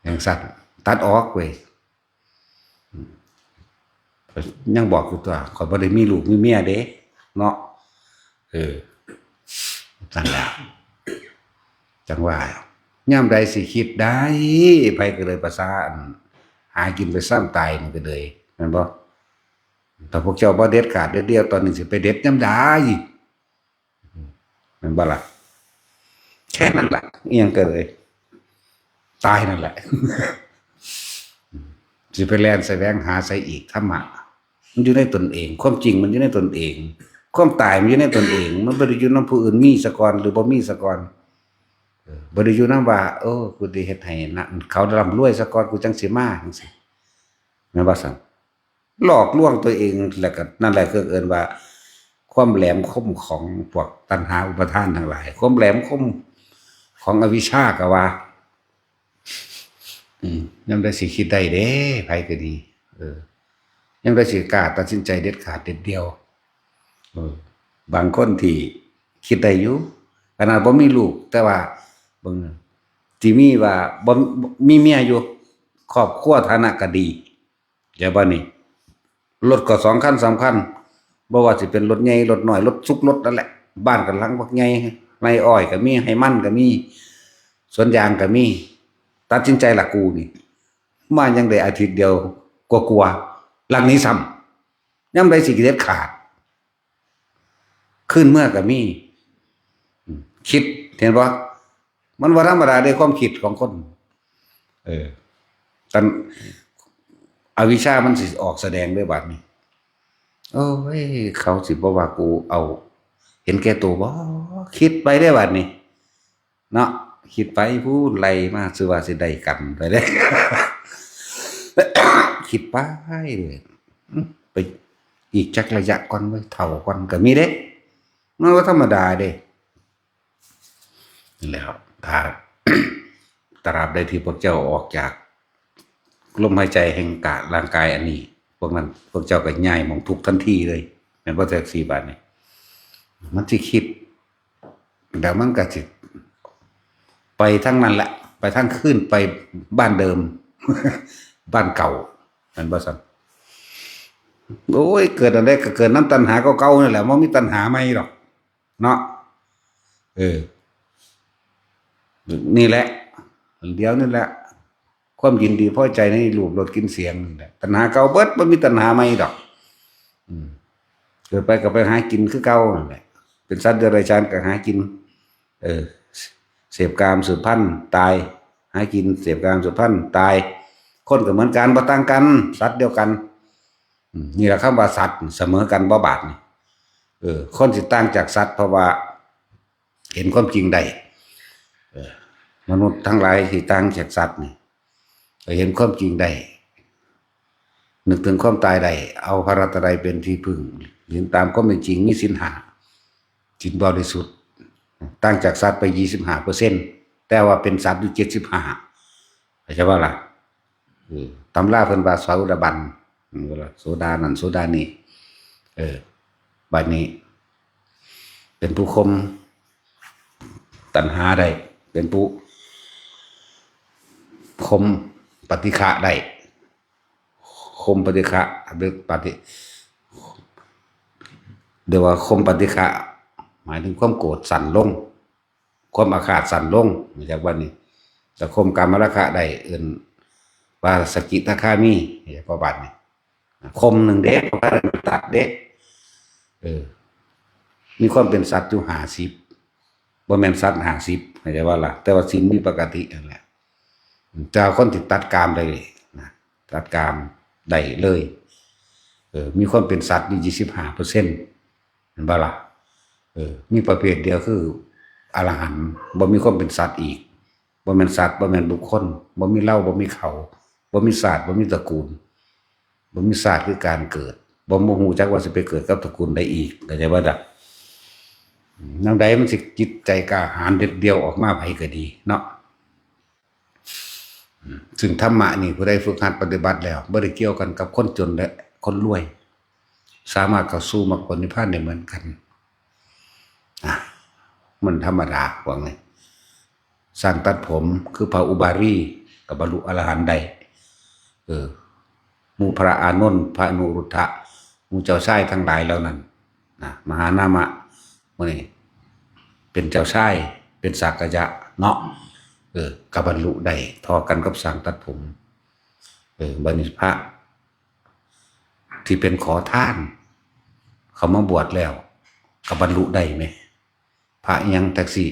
จังซั่น ตัดออกเว้ย อืม ยังบอกอยู่ตัว ข้อยบ่ได้มีลูกมีเมียเด้ เนาะ เออ นั่นแหละ จังว่า ยามใดสิคิดได้ ไผก็เลยประสาอัน หากินไปซ้ำตายมันก็เลย แม่นบ่ ถ้าพวกเจ้าบ่เด็ดขาดเด็ดเดี่ยว ตอนนี้สิไปเด็ดยามใด แม่นบ่ล่ะ แค่นั้นล่ะ อิหยังก็เลย ตายนั่นแหละ สิไปแล่นแสวงหาใส่อีก ธรรมะ มันอยู่ในตนเอง ความจริงมันอยู่ในตนเอง ความตายมันอยู่ในตนเอง มันบ่ได้อยู่นำผู้อื่น มีซะก่อนหรือบ่มีซะก่อน เออ บ่ได้อยู่นำว่า โอ้ กูสิเฮ็ดให้นะ เขาร่ำรวยซะก่อน กูจั่งสิมา จั่งซี้ แม่นบ่ซั่น หลอกลวงตัวเอง แล้วก็นั่นแหละคือเอิ้นว่า ความแหลมคมของพวกตัณหาอุปาทานทั้งหลาย ความแหลมคมของอวิชชาก็ว่า อืม ยามใดสิคิดได้เด้ ไผก็ดี เออ ยามใดสิกล้าตัดสินใจเด็ดขาดเด็ดเดี่ยว เออ บางคนที่คิดได้อยู่ ขนาดบ่มีลูก แต่ว่าเบิ่ง ที่มีว่าบ่ มีเมียอยู่ ครอบครัวฐานะก็ดี เดี๋ยวบัดนี้ รถก็สองคันสามคัน บ่ว่าสิเป็นรถใหญ่ รถน้อย รถซุกรถนั่นแหละ บ้านก็หลังบักใหญ่ ไร่อ้อยก็มี ไร่มันก็มี สวนยางก็มี ตัดสินใจละกูนี่ มายังได้อาทิตย์เดียวกว่าๆ หลังนี้ซ้ำ ยามใดสิเด็ดขาด คืนเมือก็มี อืม คิด เห็นบ่ มันบ่ธรรมดาเด้ ความคิดของคน เออ ตัน อวิชชามันสิออกแสดงเด้บัดนี้ โอ้ย เขาสิบ่ว่ากูเอา เห็นแก่ตัวบ่ คิดไปเด้บัดนี้ เนาะ คิดไปพู้น ไล่มา ซื่อว่าสิได้กันไปเด้ คิดไปเลย อืม ไปอีกจักระยะก่อนเว้ย เฒ่าก่อนก็มีเด้ มันบ่ธรรมดาเด้ นี่แหละครับ ถ้า ตราบใดที่พวกเจ้าออกจากลมหายใจแห่งกะร่างกายอันนี้ พวกนั้น พวกเจ้าก็ย้ายหม่องทุกข์ทันทีเลย แม่นบ่ แท็กซี่บาดนี้ มันสิคิด แล้วมันก็สิไปทางนั้นแหละ ไปทางคืน ไปบ้านเดิม บ้านเก่า แม่นบ่ซั่น โอ้ย เกิดอันใดก็เกิดนำตัณหาเก่าๆนั่นแหละ บ่มีตัณหาใหม่ดอก เนาะ เออ นี่แหละ เดี๋ยวนี่แหละ ความยินดีพอใจในรูปรสกลิ่นเสียงนี่แหละ ตัณหาเก่าเบิด บ่มีตัณหาใหม่ดอก อืม เกิดไปก็ไปหากินคือเก่านั่นแหละ เป็นสัตว์เดรัจฉานก็หากิน เออ เสพกามสืบพันธุ์ ตาย หากิน เสพกามสืบพันธุ์ ตาย คนก็เหมือนกัน บ่ต่างกัน สัตว์เดียวกัน อืม นี่แหละคำว่าสัตว์ เสมอกันบ่บาดนี่ เออ คนสิต่างจากสัตว์ เพราะว่าเห็นความจริงได้ เออ มนุษย์ทั้งหลายที่ต่างจากสัตว์นี่ ก็เห็นความจริงได้ นึกถึงความตายได้ เอาพระรัตนตรัยเป็นที่พึ่ง เห็นตามความเป็นจริง มีศีลห้า ศีลบริสุทธิ์ ต่างจากสัตว์ไปยี่สิบห้าเปอร์เซ็นต์ แต่ว่าเป็นสัตว์อยู่เจ็ดสิบห้า เข้าใจบ่ล่ะ เออ ตำราเพิ่นว่าโสดาบัน เออ โสดานั่นโสดานี่ เออ บัดนี้ เป็นผู้ข่มตัณหาได้ เป็นผู้ข่มปฏิฆะได้ ข่มปฏิฆะ หรือปฏิ เรียกว่าข่มปฏิฆะ หมายถึงความโกรธสั้นลง ความอาฆาตสั้นลง จากวันนี้ แต่ข่มกามราคะได้ เอิ้นว่าสกิทาคามี จากว่าบัดนี้ ข่มหนึ่งเด้ บ่ทันได้ตัดเด้ เออ มีความเป็นสัตว์อยู่ห้าสิบ บ่แม่นสัตว์ห้าสิบ เข้าใจบ่ล่ะ แต่ว่าศีลมีปกตินั่นแหละ แต่ว่าคนที่ตัดกามได้นะ ตัดกามได้เลย เออ มีความเป็นสัตว์อยู่ยี่สิบห้าเปอร์เซ็นต์ เห็นบ่ล่ะ เออ มีประเภทเดียวคืออรหันต์ บ่มีความเป็นสัตว์อีก บ่แม่นสัตว์ บ่แม่นบุคคล บ่มีเรา บ่มีเขา บ่มีชาติ บ่มีตระกูล บ่มีชาติคือการเกิด บ่ บ่ฮู้จักว่าสิไปเกิดกับตระกูลใดอีก เข้าใจบ่ล่ะ แนวใดมันสิจิตใจกล้าหาญเด็ดเดี่ยวออกมาไผก็ดีเนาะ ซึ่งธรรมะนี่ผู้ใดฝึกหัดปฏิบัติแล้ว บ่ได้เกี่ยวกันกับคนจนและคนรวย สามารถเข้าสู่มรรคผลนิพพานได้เหมือนกัน อ่ะ มันธรรมดา ว่าไง ช่างตัดผมคือพระอุบาลี ก็บรรลุอรหันต์ได้ เออ หมู่พระอานนท์ พระอนุรุทธะ หมู่เจ้าชายทั้งหลายเหล่านั้น นะ มหานามะ ม นี่ เป็นเจ้าชาย เป็นสักยะเนาะ เออ ก็บรรลุได้เท่ากันกับช่างตัดผม เออ บัดนี้พระ ที่เป็นขอทาน เขามาบวชแล้ว ก็บรรลุได้ไหม พระอิหยังแท็กซี่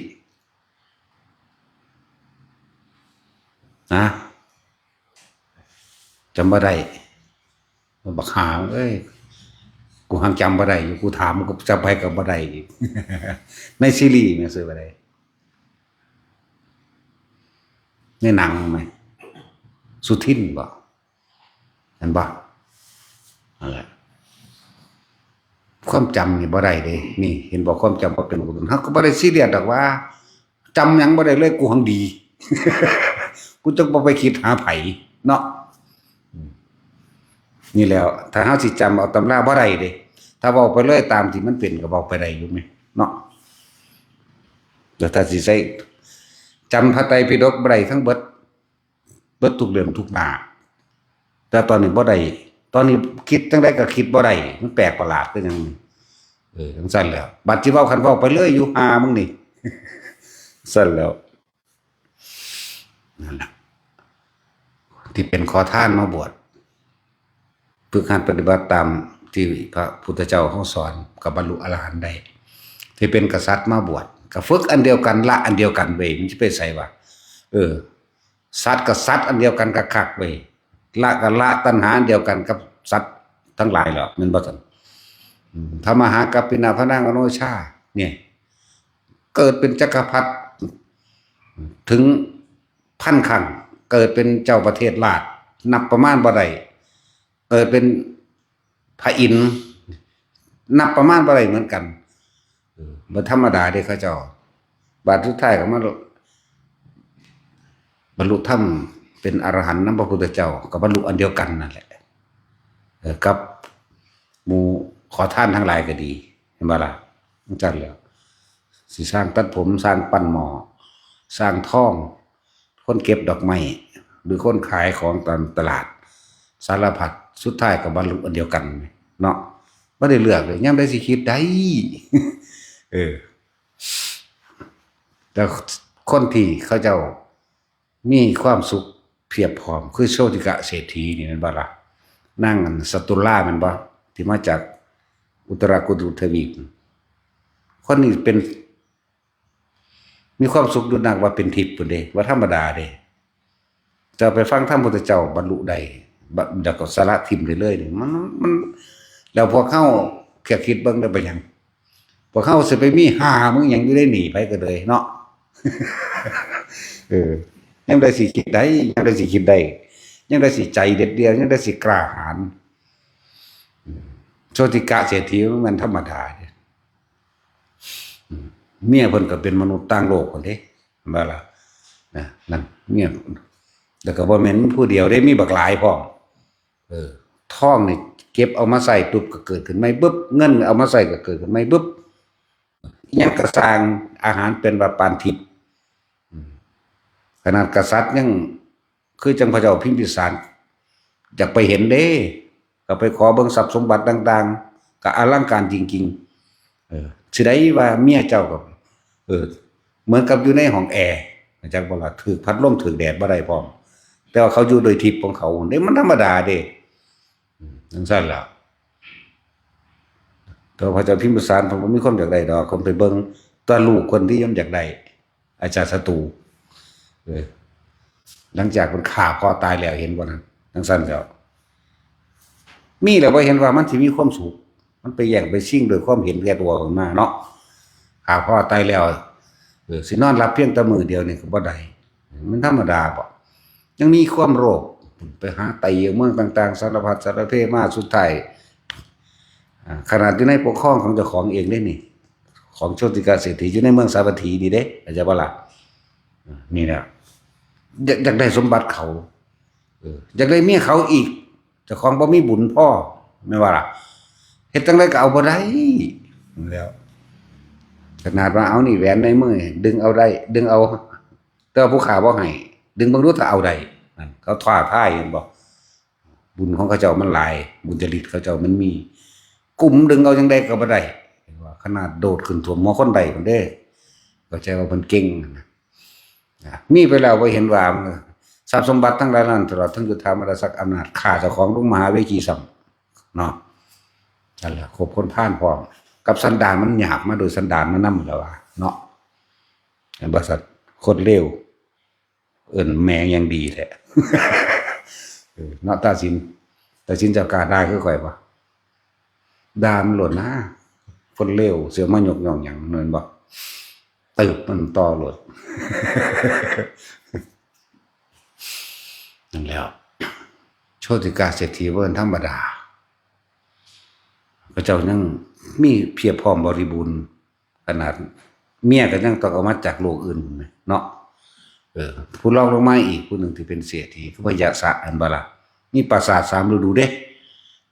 นะ จำบ่ได้ บักหาเอ้ย กูหังจำบ่ได้อยู่ กูถาม กูจำไปก็บ่ได้อีก ในซีรีส์แม่นซื้อบ่ได้ ในหนังไหม สุทินบ่ เห็นบ่ นั่นแหละ ความจำนี่บ่ได้เด้ นี่ เห็นบ่ ความจำบ่เป็นกุศล เฮาก็บ่ได้ซีเรียสดอกว่า จำหยังบ่ได้เลย กูหังดี กูจักบ่ไปคิดหาไผเนาะ นี่แหล้ว ถ้าเฮาสิจำเอาตำราบ่ได้เด้ ถ้าเว้าไปเลยตามที่มันเป็นก็เว้าไปได้อยู่แหมเนาะ แล้วถ้าสิใช้ จำพระไตรปิฎกบ่ได้ทั้งเบิด เบิดทุกเล่มทุกหน้า แต่ตอนนี้บ่ได้ ตอนนี้คิดจั่งใดก็คิดบ่ได้ มันแปลกประหลาดคือหยัง เออ จั่งซั่นแหล้ว บัดสิเว้า คันเว้าไปเลยอยู่ ห่ามึงนี่ ซั่นแหล้ว นั่นล่ะ ที่เป็นขอทานมาบวช ฝึกหัดปฏิบัติตามที่พระพุทธเจ้าเฮาสอน ก็บรรลุอรหันต์ได้ ที่เป็นกษัตริย์มาบวช ก็ฝึกอันเดียวกัน ละอันเดียวกันเว้ย มันสิไปไสวะ เออ สัตว์กับสัตว์อันเดียวกันคักๆเว้ย ละก็ละตัณหาอันเดียวกันกับสัตว์ทั้งหลายแหละ แม่นบ่ซั่น อืม ทำมหากัปปินาพนังอโนชา เนี่ย เกิดเป็นจักรพรรดิถึงพันครั้ง เกิดเป็นเจ้าประเทศราช นับประมาณบ่ได้ เกิดเป็นพระอินทร์ นับประมาณบ่ได้เหมือนกัน เออ บ่ธรรมดาเด้เขาเจ้า บาดสุดท้ายก็มาบรรลุธรรมเป็นอรหันต์นำพระพุทธเจ้า ก็บรรลุอันเดียวกันนั่นแหละ เออ กับหมู่ขอทานทั้งหลายก็ดี เห็นบ่ล่ะ จั่งซั่นแหล้ว สิช่างตัดผม ช่างปั้นหม้อ ช่างทอง คนเก็บดอกไม้ หรือคนขายของตามตลาด สารพัด สุดท้ายก็บรรลุอันเดียวกันเนาะ บ่ได้เลือกเลย ยามใดสิคิดได้ เออ แต่คนที่เขาเจ้ามีความสุขเพียบพร้อม คือโชติกะเศรษฐีนี่แม่นบ่ล่ะ นางอันสตุลาแม่นบ่ ที่มาจากอุตรากุรุทวีป คนนี้เป็น มีความสุขอยู่นักว่าเป็นทิพย์พุ้นเด้ บ่ธรรมดาเด้ เจ้าไปฟังธรรมพุทธเจ้าบรรลุได้ บะ แล้วก็สละถิ่มได้เลยนี่ มัน มัน แล้วพวกเฮาแค่คิดเบิ่งได้เป็นหยัง พวกเฮาสิไปมีห่ามึงหยังอยู่ได้หนีไปก็เลยเนาะ เออ ยังได้สิคิดได้ ยังได้สิคิดได้ ยังได้สิใจเด็ดเดี่ยว ยังได้สิกล้าหาญ โชติกะเศรษฐีมันธรรมดาเด้ เมียเพิ่นก็เป็นมนุษย์ต่างโลกพุ้นเด้ เห็นบ่ล่ะ นะ นั่น เมีย แล้วก็บ่แม่นผู้เดียวเด้ มีบักหลายพร้อม เออ ทองนี่เก็บเอามาใส่ปุ๊บก็เกิดขึ้นใหม่บึ๊บ เงินเอามาใส่ก็เกิดขึ้นใหม่บึ๊บ อิหยังก็สร้าง อาหารเป็นว่าปานทิพย์ อืม ขนาดกษัตริย์ยัง คือจั่งพระเจ้าพิมพิสาร อยากไปเห็นเด้ ก็ไปขอเบิ่งทรัพย์สมบัติต่างๆ ก็อลังการจริงๆ เออ สิได้ว่าเมียเจ้าก็ เออ เหมือนกับอยู่ในห้องแอร์ จักบ่ล่ะ ถืกพัดลมถืกแดดบ่ได้พร้อม แต่ว่าเขาอยู่โดยทิพย์ของเขาเด้ มันธรรมดาเด้ อืม จั่งซั่นล่ะ แต่ว่าพระเจ้าพิมพิสารเพิ่นบ่มีความอยากได้ดอก เพิ่นไปเบิ่งตัวลูกคนที่ย่อมอยากได้ อาจารย์ศัตรู เออ หลังจากเพิ่นฆ่าพ่อตายแล้ว เห็นบ่นั่น จั่งซั่นแล้ว มีแล้วบ่เห็นว่ามันสิมีความสุข มันไปแย่งไปชิงด้วยความเห็นแก่ตัวขึ้นมาเนาะ ฆ่าพ่อตายแล้ว เออ สินอนหลับเพียงแต่มื้อเดียวนี่ก็บ่ได้ มันธรรมดาบ่ ยังมีความโลภ ไปหาไต่เมืองต่างๆ สารพัดสารเพมา สุดท้าย อ่า ขนาดอยู่ในปกครองของเจ้าของเองเด้นี่ ของโชติกาเศรษฐีอยู่ในเมืองสาวัตถีนี่เด้ เข้าใจบ่ล่ะ อ่า นี่แหละ อยาก อยากได้สมบัติเขา เออ อยากได้เมียเขาอีก เจ้าของบ่มีบุญพอ แม่นบ่ล่ะ เฮ็ดจั่งใดก็เอาบ่ได้ แล้ว ขนาดว่าเอานี่แหวนในมือ ดึงเอาได้ ดึงเอา แต่ว่าผู้ข้าบ่ให้ ดึงเบิ่งดูถ้าเอาได้ นั่น เขาท้าทาย เห็นบ่ บุญของเขาเจ้ามันหลาย บุญจริตเขาเจ้ามันมี กุมดึงเอาจั่งใดก็บ่ได้ เห็นบ่ ขนาดโดดขึ้นท่วมหัวคนได้พุ้นเด้ เข้าใจว่าเพิ่นเก่งนะ อ่ะ มีไปแล้วบ่เห็นว่า ทรัพย์สมบัติทั้งหลายนั้น ตลอดทั้งโยธามรดกอำนาจ ข้าเจ้าของลงมหาเวทีซ้ำเนาะ นั่นแหละ คบคนพาลพร้อม กับสันดานมันหยาบมาโดยสันดานมันนำแล้วว่าเนาะ บริษัทคนเลว เอิ้นแม่งยังดีแท้ เออ เนาะ ตาสิน ตาสินเจ้ากล้าด่าคือข่อยบ่ ด่ามันโลดนะ คนเลว เสียมายกย่องหยัง แม่นบ่ ตึบมันต่อโลด นั่นแหล้ว โชติกาเศรษฐีบ่แม่นธรรมดา เขาเจ้ายังมีเพียบพร้อมบริบูรณ์ ขนาดเมียก็ยังต้องเอามาจากโลกอื่นเนาะ เออ ผู้รองลงมาอีกผู้หนึ่งที่เป็นเศรษฐีคือพญาสะ อันบ่ล่ะ มีปราสาทสามฤดูเด้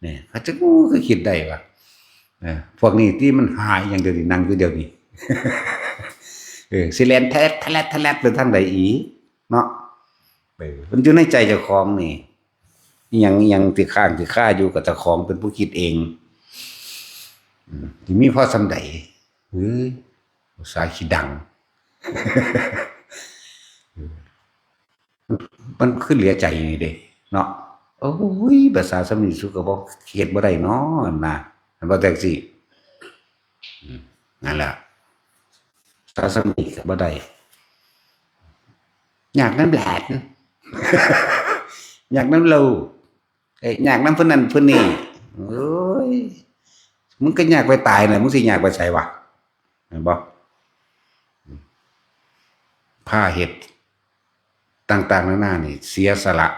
เนี่ย เขาจะ โอ้ คือคิดได้วะ เออ พวกนี้ที่มันหายอย่างเดียวนี่ นั่งอยู่เดียวนี่ เออ สิแล่นแทะแลดแทะแลดแทะแลดไปทางใดอีกเนาะ เออ มันอยู่ในใจเจ้าของนี่ อิหยังอิหยังที่ค้างที่คาอยู่กับเจ้าของเป็นผู้คิดเอง อืม ที่มีพอส่ำใด เฮ้ย อุตส่าห์ขี้ดัง มันคือเหลือใจนี่เด้ เนาะ โอ้ย ภาษาสำนีสุกก็บอกเฮ็ดบ่ได้เนาะนะ มันบ่แท็กซี่ อืม นั่นแหละ ภาษาสำนีก็บ่ได้ อยากน้ำหลาน อยากน้ำลูก เอ้ย อยากน้ำผู้นั้นผู้นี้ โอ้ย มึงก็อยากไปตายน่ะ มึงสิอยากไปไสวะ เห็นบ่ พาเฮ็ด ต่างๆนานานี่ เสียสละ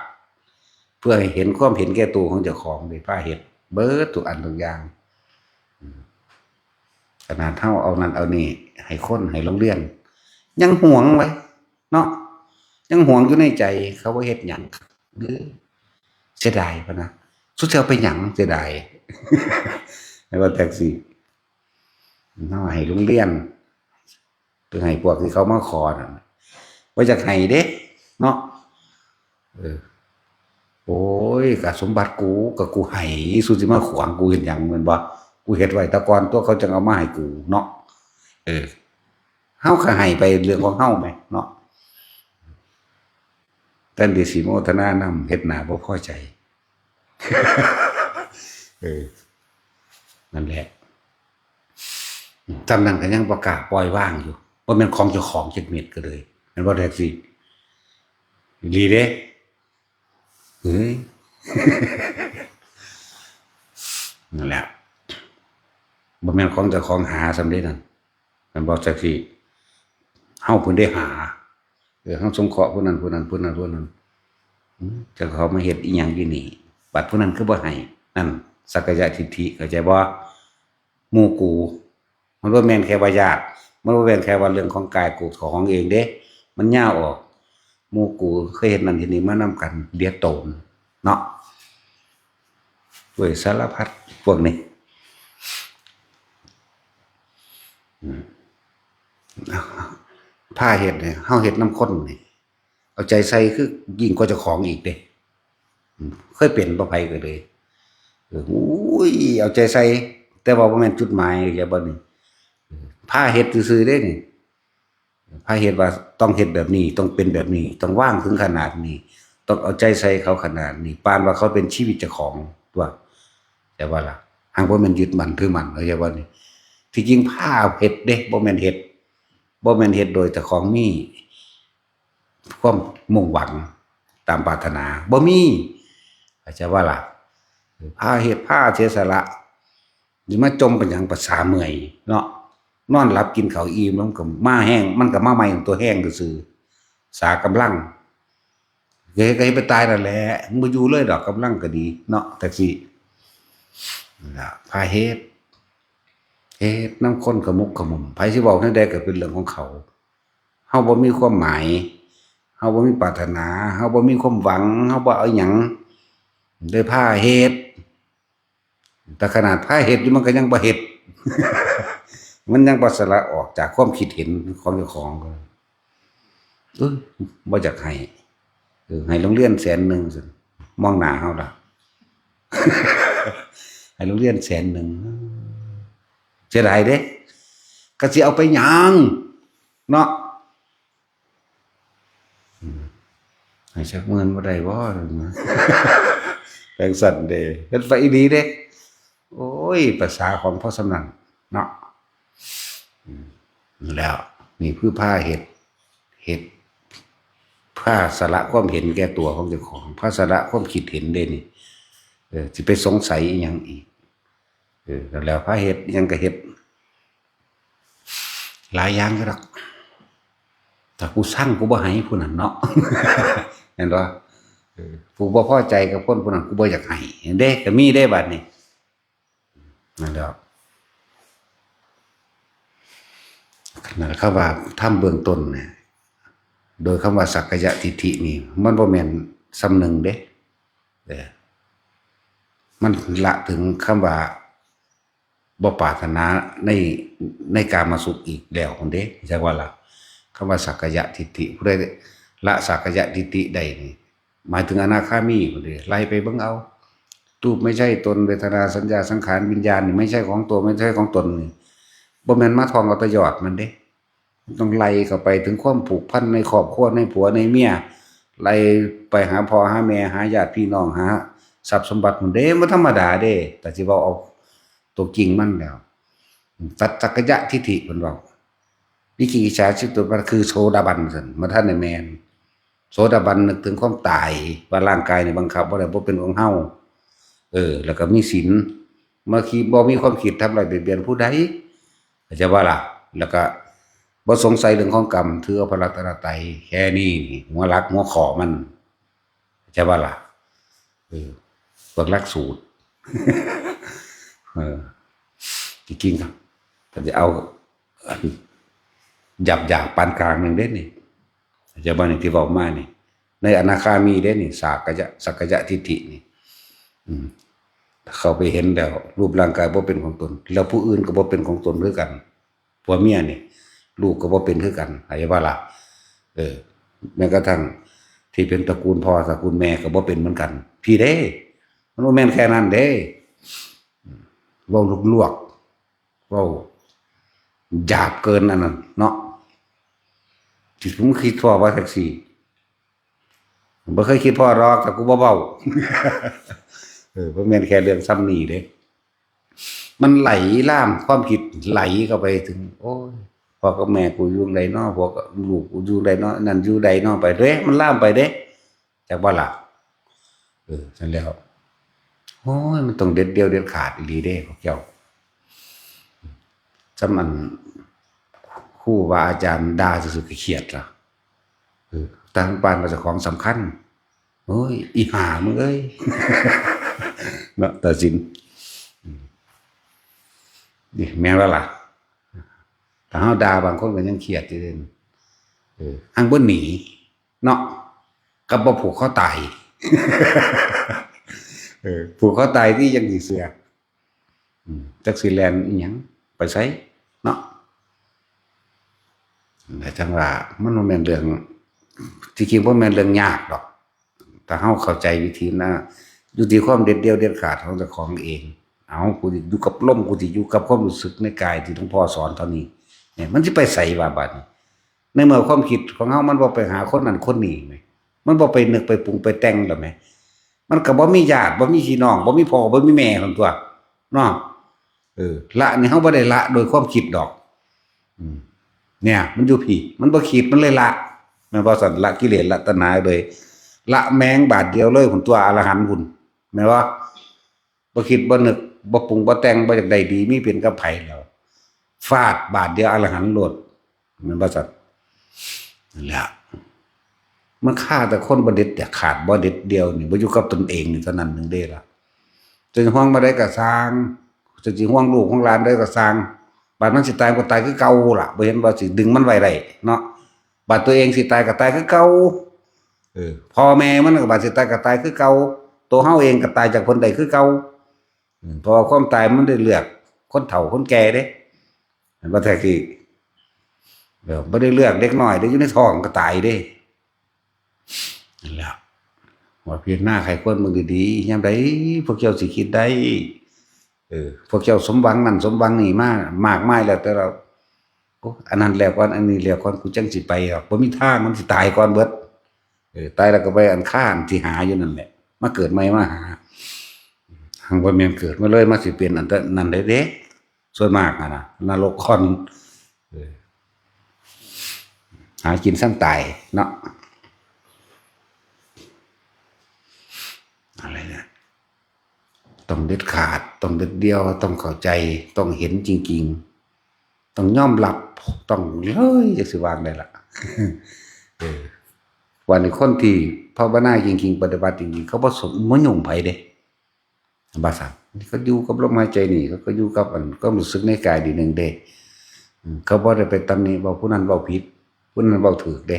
เพื่อให้เห็นความเห็นแก่ตัวของเจ้าของเด้ พาเฮ็ดเบิดทุกอันทุกอย่าง อืม ขนาดเฮาเอานั่นเอานี่ ให้คน ให้โรงเรียน ยังหวงไว้ เนาะ ยังหวงอยู่ในใจ เขาบ่เฮ็ดหยัง เออ เสียดายพะนะ สุดท้ายเอาไปหยัง เสียดาย ให้ว่าแท็กซี่ เฮาให้โรงเรียน เพื่อให้พวกที่เขามาขอนั่น บ่อยากให้เด้ เนาะ เออ โอ้ย ก็สมบัติกู ก็กูให้ สุสิมาขวางกูเฮ็ดหยัง แม่นบ่ กูเฮ็ดไว้แต่ก่อน ตัวเขาจั่งเอามาให้กูเนาะ เออ เฮาก็ให้ไปเรื่องของเฮาแหมเนาะ แทนที่สิโมทนานำ เฮ็ดหน้าบ่พอใจ เออ นั่นแหละ จำนั้นก็ยังบ่กล้าปล่อยวางอยู่ บ่แม่นของเจ้าของจักเม็ดก็เลย แม่นบ่แท็กซี่ อีหลีเด้ เฮ้ย นั่นแหละ บ่แม่นของเจ้าของหาซ้ำเด้นั่น แม่นบ่แท็กซี่ เฮาเพิ่นได้หา เออ เฮาสงเคราะห์ผู้นั้น ผู้นั้น ผู้นั้น ผู้นั้น อืม เจ้าเขามาเฮ็ดอีหยังอยู่นี่ บัดผู้นั้นคือบ่ให้ นั่น สักกายทิฏฐิ เข้าใจบ่ หมู่กู มันบ่แม่นแค่ว่าญาติ มันบ่แม่นแค่ว่าเรื่องของกายกูของเองเด้ มันยาวออก หมู่กูเคยเฮ็ดนั่นเฮ็ดนี่มานำกัน เดียดโตน เนาะ ด้วยสารพัดพวกนี้ อืม พาเฮ็ดเนี่ย เฮาเฮ็ดนำคนนี่ เอาใจใส่คือยิ่งกว่าเจ้าของอีกเด้ อืม เคยเป็นบ่ ไผก็เลย เออ โอ้ย เอาใจใส่ แต่ว่าบ่แม่นจุดหมาย เข้าใจบ่นี่ เออ พาเฮ็ดซื่อๆเด้นี่ พาเฮ็ดว่าต้องเฮ็ดแบบนี้ ต้องเป็นแบบนี้ ต้องวางถึงขนาดนี้ ต้องเอาใจใส่เขาขนาดนี้ ปานว่าเขาเป็นชีวิตเจ้าของตั๊ว เข้าใจบ่ล่ะ หากบ่แม่นยึดมั่นถือมั่น เข้าใจบ่นี่ ที่จริงพาเฮ็ดเด้ บ่แม่นเฮ็ด บ่แม่นเฮ็ดโดยเจ้าของมีความมุ่งหวังตามปรารถนา บ่มี เข้าใจบ่ล่ะ พาเฮ็ด พาเสียสละ สิมาจ่มเป็นหยัง ประสาเมื่อยเนาะ นอนหลับกินข้าวอิ่ม มันก็มาแฮง มันก็มาใหม่ตัวแฮงซื่อๆ สากำลัง เฮ็ดก็เฮ็ดไปตายนั่นแหละ มึงบ่อยู่เลยดอก กำลังก็ดีเนาะ แท็กซี่ นั่นล่ะ พาเฮ็ด เฮ็ดนำคนขมุกขมุม ไผสิเว้าแนวใดก็เป็นเรื่องของเขา เฮาบ่มีความหมาย เฮาบ่มีปรารถนา เฮาบ่มีความหวัง เฮาบ่เอาหยัง เลยพาเฮ็ด แต่ขนาดพาเฮ็ดอยู่มันก็ยังบ่เฮ็ด มันยังบ่สละออกจากความคิดเห็นของเจ้าของ เออ บ่อยากให้ เออ ให้โรงเรียนแสนหนึ่งซั่น มองหน้าเฮาล่ะ ให้โรงเรียนแสนหนึ่ง เสียดายเด้ ก็สิเอาไปหยังเนาะ อืม ให้จักหมื่นบ่ได้บ่ แปลงสั่นเด้ เฮ็ดไปอีหลีเด้ โอ้ย ภาษาของพ่อสำนันเนาะ อืม แล้ว นี่คือพาเฮ็ด เฮ็ด พาสละความเห็นแก่ตัวของเจ้าของ พาสละความคิดเห็นเด้นี่ เออ สิไปสงสัยอีหยังอีก เออ แล้วพาเฮ็ดอีหยังก็เฮ็ด หลายอย่างอยู่ดอก ถ้ากูซังกูบ่ให้ผู้นั้นเนาะ เห็นบ่ เออ ผู้บ่พอใจกับคนผู้นั้นกูบ่อยากให้ เห็นเด้ ก็มีเด้บัดนี้ นั่นแหละ นั่นแหละ คำว่าธรรมเบื้องต้นเนี่ย โดยคำว่าสักกายทิฏฐินี่ มันบ่แม่นส่ำหนึ่งเด้ เออ มันละถึงคำว่า บ่ปรารถนาใน ในกามสุขอีกแล้วพุ้นเด้ จักว่าล่ะ คำว่าสักกายทิฏฐิ ผู้ใดละสักกายทิฏฐิได้นี่ หมายถึงอนาคามีพุ้นเด้ ไล่ไปเบิ่งเอา รูปไม่ใช่ตน เวทนา สัญญา สังขาร วิญญาณนี่ไม่ใช่ของตัว ไม่ใช่ของตนนี่ บ่แม่นมาท่องเอาแต่ยอดมันเด้ ต้องไล่เข้าไปถึงความผูกพันในครอบครัว ในผัวในเมีย ไล่ไปหาพ่อหาแม่ หาญาติพี่น้อง หาทรัพย์สมบัติพุ้นเด้ บ่ธรรมดาเด้ แต่สิเว้าเอาตัวจริงมันแล้ว ตัดสักกายทิฏฐิเพิ่นเว้า วิจิกิจฉา สิบตัวมันคือโสดาบันซั่น บ่ทันได้แม่น โสดาบันนึกถึงความตาย ว่าร่างกายนี่บังคับบ่ได้ บ่เป็นของเฮา เออ แล้วก็มีศีล บ่คิด บ่มีความคิดทำร้ายเบียดเบียนผู้ใด เข้าใจบ่ล่ะ แล้วก็บ่สงสัยเรื่องของกรรม ถือเอาพระรัตนตรัย แค่นี้นี่ หัวหลักหัวข้อมัน เข้าใจบ่ล่ะ เออ พวกหลักสูตร เออ จริงๆครับ ถ้าจะเอา อัน หยาบๆ ปานกลางหนึ่งเด้นี่ เข้าใจบ่นี่ที่เว้ามานี่ ในอนาคามีเด้นี่ สักกายะ สักกายทิฏฐินี่ อืม เข้าไปเห็นแล้ว รูปร่างกายบ่เป็นของตน แล้วผู้อื่นก็บ่เป็นของตนคือกัน ผัวเมียนี่ ลูกก็บ่เป็นคือกัน เข้าใจบ่ล่ะ เออ แม้กระทั่งที่เป็นตระกูลพ่อตระกูลแม่ก็บ่เป็นเหมือนกัน พี้เด้ มันบ่แม่นแค่นั้นเด้ เว้าลวกๆ เว้าหยาบเกินอันนั้นเนาะ ที่ผมคิดพ้อว่าจั่งซี้ บ่เคยคิดพ้อดอก แต่กูบ่เว้า เออ บ่แม่นแค่เรื่องส่ำนี้เด้ มันไหลลามความคิดไหลเข้าไปถึง โอ้ย พ่อกับแม่กูอยู่ใดน้อ พ่อกับลูกกูอยู่ใดน้อ นั่นอยู่ใดน้อ ไปเด้ มันลามไปเด้ จักบ่ล่ะ เออ ซั่นแล้ว โอ้ย มันต้องเด็ดเดี่ยวเด็ดขาดอีหลีเด้พวกเจ้า ส่ำอันครูบาอาจารย์ด่าซื่อๆ ก็เครียดล่ะ เออ ต่างปานว่าเจ้าของสำคัญ โอ้ย อีห่ามึงเอ้ย เนาะ ตัดสิน อืม นี่แม่นบ่ล่ะ ถ้าเฮาด่าบางคนก็ยังเครียดอยู่เด้ เออ อังบ่หนี เนาะ กับบ่ผูกคอตาย เออ ผูกคอตายที่ยังสิเชื่อ อืม จักสิแล่นอีหยัง ไปไส เนาะ แต่จั่งว่ามันบ่แม่นเรื่อง ที่จริงบ่แม่นเรื่องยากดอก ถ้าเฮาเข้าใจวิธีนะ อยู่ที่ความเด็ดเดี่ยวเด็ดขาดของเจ้าของเอง เอา กูสิอยู่กับลม กูสิอยู่กับความรู้สึกในกายที่หลวงพ่อสอนเท่านี้ เนี่ย มันสิไปไสวะบัดนี้ ในเมื่อความคิดของเฮามันบ่ไปหาคนนั้นคนนี้แหม มันบ่ไปนึกไปปรุงไปแต่งแล้วแหม มันก็บ่มีญาติ บ่มีพี่น้อง บ่มีพ่อ บ่มีแม่ซั่นตั่ว เนาะ เออ ละนี่เฮาบ่ได้ละโดยความคิดดอก อืม เนี่ย มันอยู่พี้ มันบ่คิด มันเลยละ แม่นบ่ซั่น ละกิเลส ละตัณหาเลย ละแมงบาดเดียวเลยพุ้นตั่ว อรหันต์พุ้น แม่นบ่ บ่คิดบ่นึก บ่ปรุงบ่แต่ง บ่อยากได้ดีมีเป็นกับไผแล้ว ฟาดบาดเดียวอรหันต์โลด แม่นบ่ซั่น นั่นแหละ มันฆ่าแต่คนบ่เด็ดขาด บ่เด็ดเดี่ยวนี่ บ่อยู่กับตนเองนี่เท่านั้นหนึ่งเด้ล่ะ จะห่วงบ่ได้ก็ซ่าง จะสิห่วงลูกห่วงหลานได้ก็ซ่าง บาดมันสิตายก็ตายคือเก่าล่ะ บ่เห็นว่าสิดึงมันไว้ได้เนาะ บาดตัวเองสิตายก็ตายคือเก่า เออ พ่อแม่มันก็บาดสิตายก็ตายคือเก่า ตัวเฮาเองก็ตายจากเพิ่นได้คือเก่า อืม เพราะว่าความตายมันได้เลือกคนเฒ่าคนแก่เด้ เห็นบ่แท้ที่ เออ บ่ได้เลือกเด็กน้อยเด้ อยู่ในท้องก็ตายเด้ นั่นแหละ ว่าพิจารณาไข้ควรเบิ่งดีๆ ยามใดพวกเจ้าสิคิดได้ เออ พวกเจ้าสมหวังนั่นสมหวังนี่มามากมายแล้ว แต่ละ โอ้ อันนั้นแล้วก่อน อันนี้แล้วก่อน กูจั่งสิไปดอก บ่มีทาง มันสิตายก่อนเบิด เออ ตายแล้วก็ไปอันคารที่หาอยู่นั่นแหละ มาเกิดใหม่มาหา หังบ่แม่นเกิดมาเลย มาสิเป็นอันนั้นได้เด้ ส่วนมากอะนะ นรกก่อน เออ หากินซ้ำตายเนาะ อะไรเนี่ย ต้องเด็ดขาด ต้องเด็ดเดี่ยว ต้องเข้าใจ ต้องเห็นจริงๆ ต้องยอมรับ ต้องเลย จักสิว่าจั่งใดล่ะ เออ ว่าในคนที่ภาวนาจริงๆ ปฏิบัติจริงๆ เขาบ่สน บ่ยุ่งไผเด้ ว่าซั่น เขาอยู่กับลมหายใจนี่ เขาก็อยู่กับอันความรู้สึกในกายดีหนึ่งเด้ อืม เขาบ่ได้ไปตำหนิว่าผู้นั้นเว้าผิด ผู้นั้นเว้าถูกเด้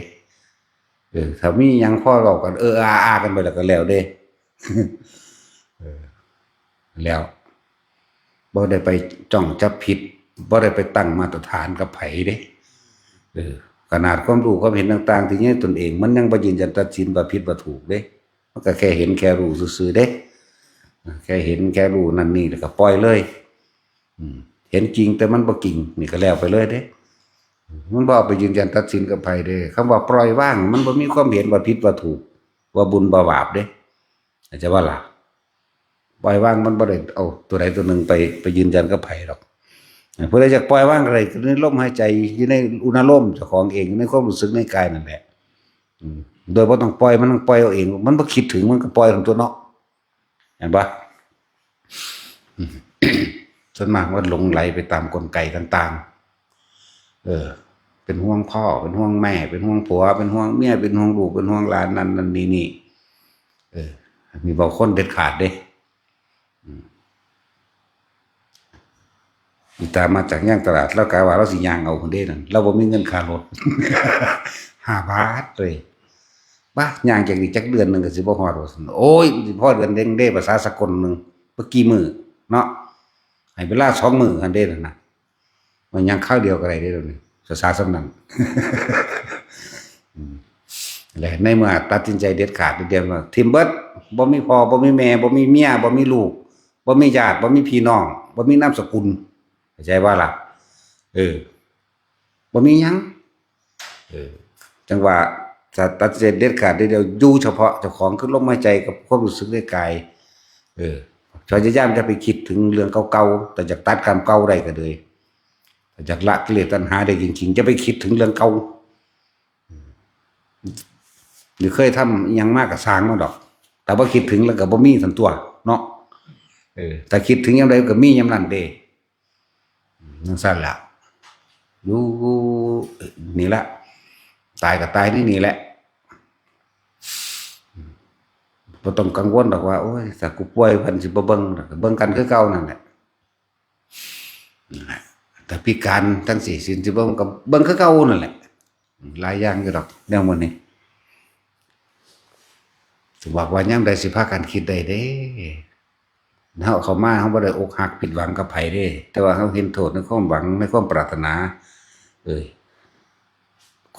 เออ ถ้ามีหยังพอเว้ากัน เออ อา อา กันไปแล้วก็แล้วเด้ เออ แล้ว บ่ได้ไปจ้องจับผิด บ่ได้ไปตั้งมาตรฐานกับไผเด้ เออ ขนาดความรู้ความเห็นต่างๆ ที่อยู่ในตนเอง มันยังบ่ยืนยันตัดสินว่าผิดว่าถูกเด้ มันก็แค่เห็นแค่รู้ซื่อๆ เด้ แค่เห็นแค่รู้นั่นนี่แล้วก็ปล่อยเลย อืม เห็นจริงแต่มันบ่จริง นี่ก็แล้วไปเลยเด้ มันบ่เอาไปยืนยันตัดสินกับไผเด้ คำว่าปล่อยวาง มันบ่มีความเห็นว่าผิดว่าถูก ว่าบุญว่าบาปเด้ เข้าใจบ่ล่ะ ปล่อยวางมันบ่ได้เอาตัวใดตัวหนึ่งไป ไปยืนยันกับไผดอก ผู้ใดอยากปล่อยวางอะไร ในลมหายใจ อยู่ในอุณาโลมเจ้าของเอง ในความรู้สึกในกายนั่นแหละ อืม โดยบ่ต้องปล่อย มันต้องปล่อยเอาเอง มันบ่คิดถึง มันก็ปล่อยของตัวเนาะ เห็นปะ ส่วนมากมันหลงไหลไปตามกลไกต่างๆ เออ เป็นห่วงพ่อ เป็นห่วงแม่ เป็นห่วงผัว เป็นห่วงเมีย เป็นห่วงลูก เป็นห่วงหลาน นั่นนั่นนี่นี่ เออ มีบางคนเด็ดขาดเด้ อืม อีตามาจากย่างตลาด ลาวกะว่าลาวสิย่างเอาพุ้นเด้นั่น ลาวบ่มีเงินค่ารถ ห้าบาทเลย บ้า ย่างจักนี่จักเดือนหนึ่งก็สิบ่ฮอดว่าซั่น โอ้ย มันสิพอเดือนเด้งเด้ ภาษาสากลหนึ่ง บ่กี่มื้อเนาะ ให้เวลาสองมื้อหั่นเด้นั่นน่ะ มันย่างคราวเดียวก็ได้เด้เดี๋ยวนี้ ภาษาส่ำนั้น อืม และในเมื่อตัดสินใจเด็ดขาดเด็ดเดี่ยวว่า ถิ่มเบิด บ่มีพ่อ บ่มีแม่ บ่มีเมีย บ่มีลูก บ่มีญาติ บ่มีพี่น้อง บ่มีนามสกุล เข้าใจบ่ล่ะ เออ บ่มีหยัง เออ จั่งว่า ถ้าตัดสินใจเด็ดขาดเด็ดเดี่ยว อยู่เฉพาะเจ้าของ คือลมหายใจกับความรู้สึกในกาย เออ พยายามอย่าไปคิดถึงเรื่องเก่าๆ แต่อยากตัดกรรมเก่าได้ก็เลย แต่อยากละกิเลสตัณหาได้จริงๆ อย่าไปคิดถึงเรื่องเก่า หรือเคยทำอิหยังมาก็ซ่างมันดอก แต่บ่คิดถึงแล้วก็บ่มีซั่นตั๊วเนาะ เออ ถ้าคิดถึงยามใดก็มียามนั้นเด้ จั่งซั่นล่ะ อยู่นี่ละ ตายก็ตายในนี่แหละ บ่ต้องกังวลดอกว่า โอ้ย ถ้ากูป่วยเพิ่นสิบ่เบิ่งดอก เบิ่งกันคือเก่านั่นแหละ นั่นแหละ ถ้าพิการทั้งสี่สินสิเบิ่งก็เบิ่งคือเก่านั่นแหละ หลายอย่างอยู่ดอกแนวหมู่นี้ สิบอกว่ายามใดสิพากันคิดได้เด้ เฮาเข้ามาเฮาบ่ได้อกหักผิดหวังกับไผเด้ แต่ว่าเฮาเห็นโทษในความหวัง ในความปรารถนา เอ้ย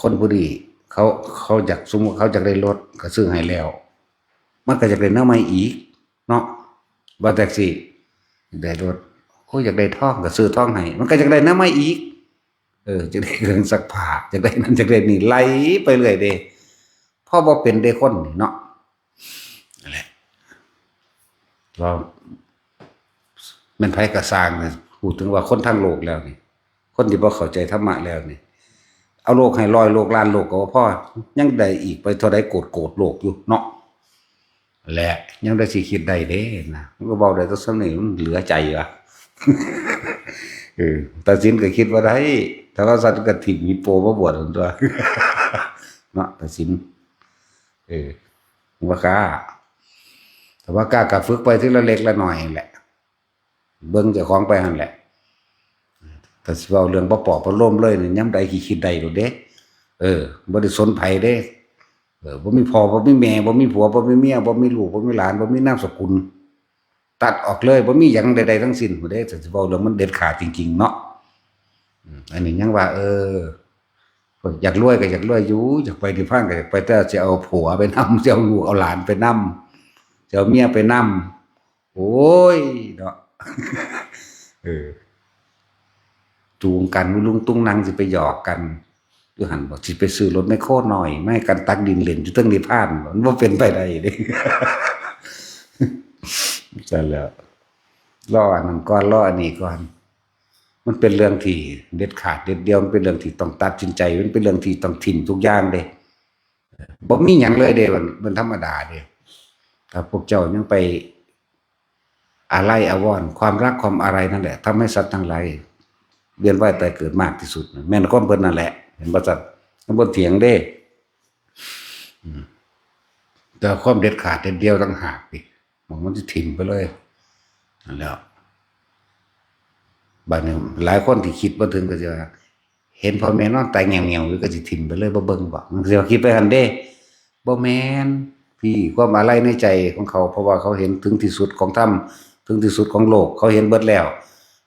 คนผู้นี้เขา เขาอยาก สมมุติเขาอยากได้รถ ก็ซื้อให้แล้ว มันก็อยากได้แนวใหม่อีกเนาะ ว่าจั่งซี้ อยากได้รถ โอ้ย อยากได้ทอง ก็ซื้อทองให้ มันก็อยากได้แนวใหม่อีก เออ อยากได้เครื่องซักผ้า อยากได้นั่น อยากได้นี่ ไล่ไปเรื่อยเด้ พอบ่เป็นเด้คนนี่เนาะ นั่นแหละ ว่าแม่นไผก็ซ่างนะ พูดถึงว่าคนทางโลกแล้วนี่ คนที่บ่เข้าใจธรรมะแล้วนี่ เอาโลกให้ร้อยโลกล้านโลกก็บ่พอ ยังได้อีกไปเท่าใดโกดโกดโลกอยู่เนาะ และยังได้สิคิดได้เด้นะ มันก็เว้าได้แต่ส่ำนี้ มันเหลือใจวะ เออ ตาสินก็คิดว่าได้ ถ้าว่าซั่นก็ถิ่มฮิปโปมาบวชหั่นตั๊ว เนาะ ตาสิน เออ บ่กล้า แต่ว่ากล้าก็ฝึกไปทีละเล็กละน้อยแหละ เบิ่งเจ้าของไปหั่นแหละ ถ้าสิเว้าเรื่องบ่ปลอบประโลมเลยนี่ ยามใดขี้คิดได้โลดเด้ เออ บ่ได้สนไผเด้ เออ บ่มีพ่อ บ่มีแม่ บ่มีผัว บ่มีเมีย บ่มีลูก บ่มีหลาน บ่มีนามสกุล ตัดออกเลย บ่มีหยังใดๆทั้งสิ้นพุ้นเด้ ถ้าสิเว้าเรื่องมันเด็ดขาดจริงๆเนาะ อืม อันนี้ยังว่า เออ อยากรวยก็อยากรวยอยู่ อยากไปนิพพานก็อยากไป แต่สิเอาผัวไปนำ สิเอาลูกเอาหลานไปนำ สิเอาเมียไปนำ โอ้ย เนาะ เออ จูงกันลุงตุงนังสิไปหยอกกัน อยู่หั่นบ่ สิไปซื้อรถแมคโครน้อยมาให้กันตักดินเล่นอยู่เทิงนิพพานบ่ มันบ่เป็นไปได้เด้ ซั่นแหล้ว รออันนั้นก่อน รออันนี้ก่อน มันเป็นเรื่องที่เด็ดขาดเด็ดเดี่ยว มันเป็นเรื่องที่ต้องตัดสินใจ มันเป็นเรื่องที่ต้องถิ่มทุกอย่างเด้ บ่มีหยังเลยเด้ มัน มันธรรมดาเด้ ถ้าพวกเจ้ายังไปอาลัยอาวรณ์ ความรักความอาลัยนั่นแหละทำให้สัตว์ทั้งหลายเวียนว่ายตายเกิดมากที่สุดนะ แม่นความเพิ่นนั่นแหละ เห็นบ่ซั่น มันบ่เถียงเด้ อืม แต่ความเด็ดขาดเด็ดเดี่ยวต่างหากนี่ มัน มันสิถิ่มไปเลย นั่นแหล้ว บัดนี้หลายคนที่คิดบ่ถึงก็สิว่า เห็นพ่อแม่นอนตายแง่วๆอยู่ก็สิถิ่มไปเลยบ่เบิ่งบ่ มันสิว่าคิดไปหั่นเด้ บ่แม่น พี่ ความอาลัยในใจของเขา เพราะว่าเขาเห็นถึงที่สุดของธรรม ถึงที่สุดของโลก เขาเห็นเบิดแล้ว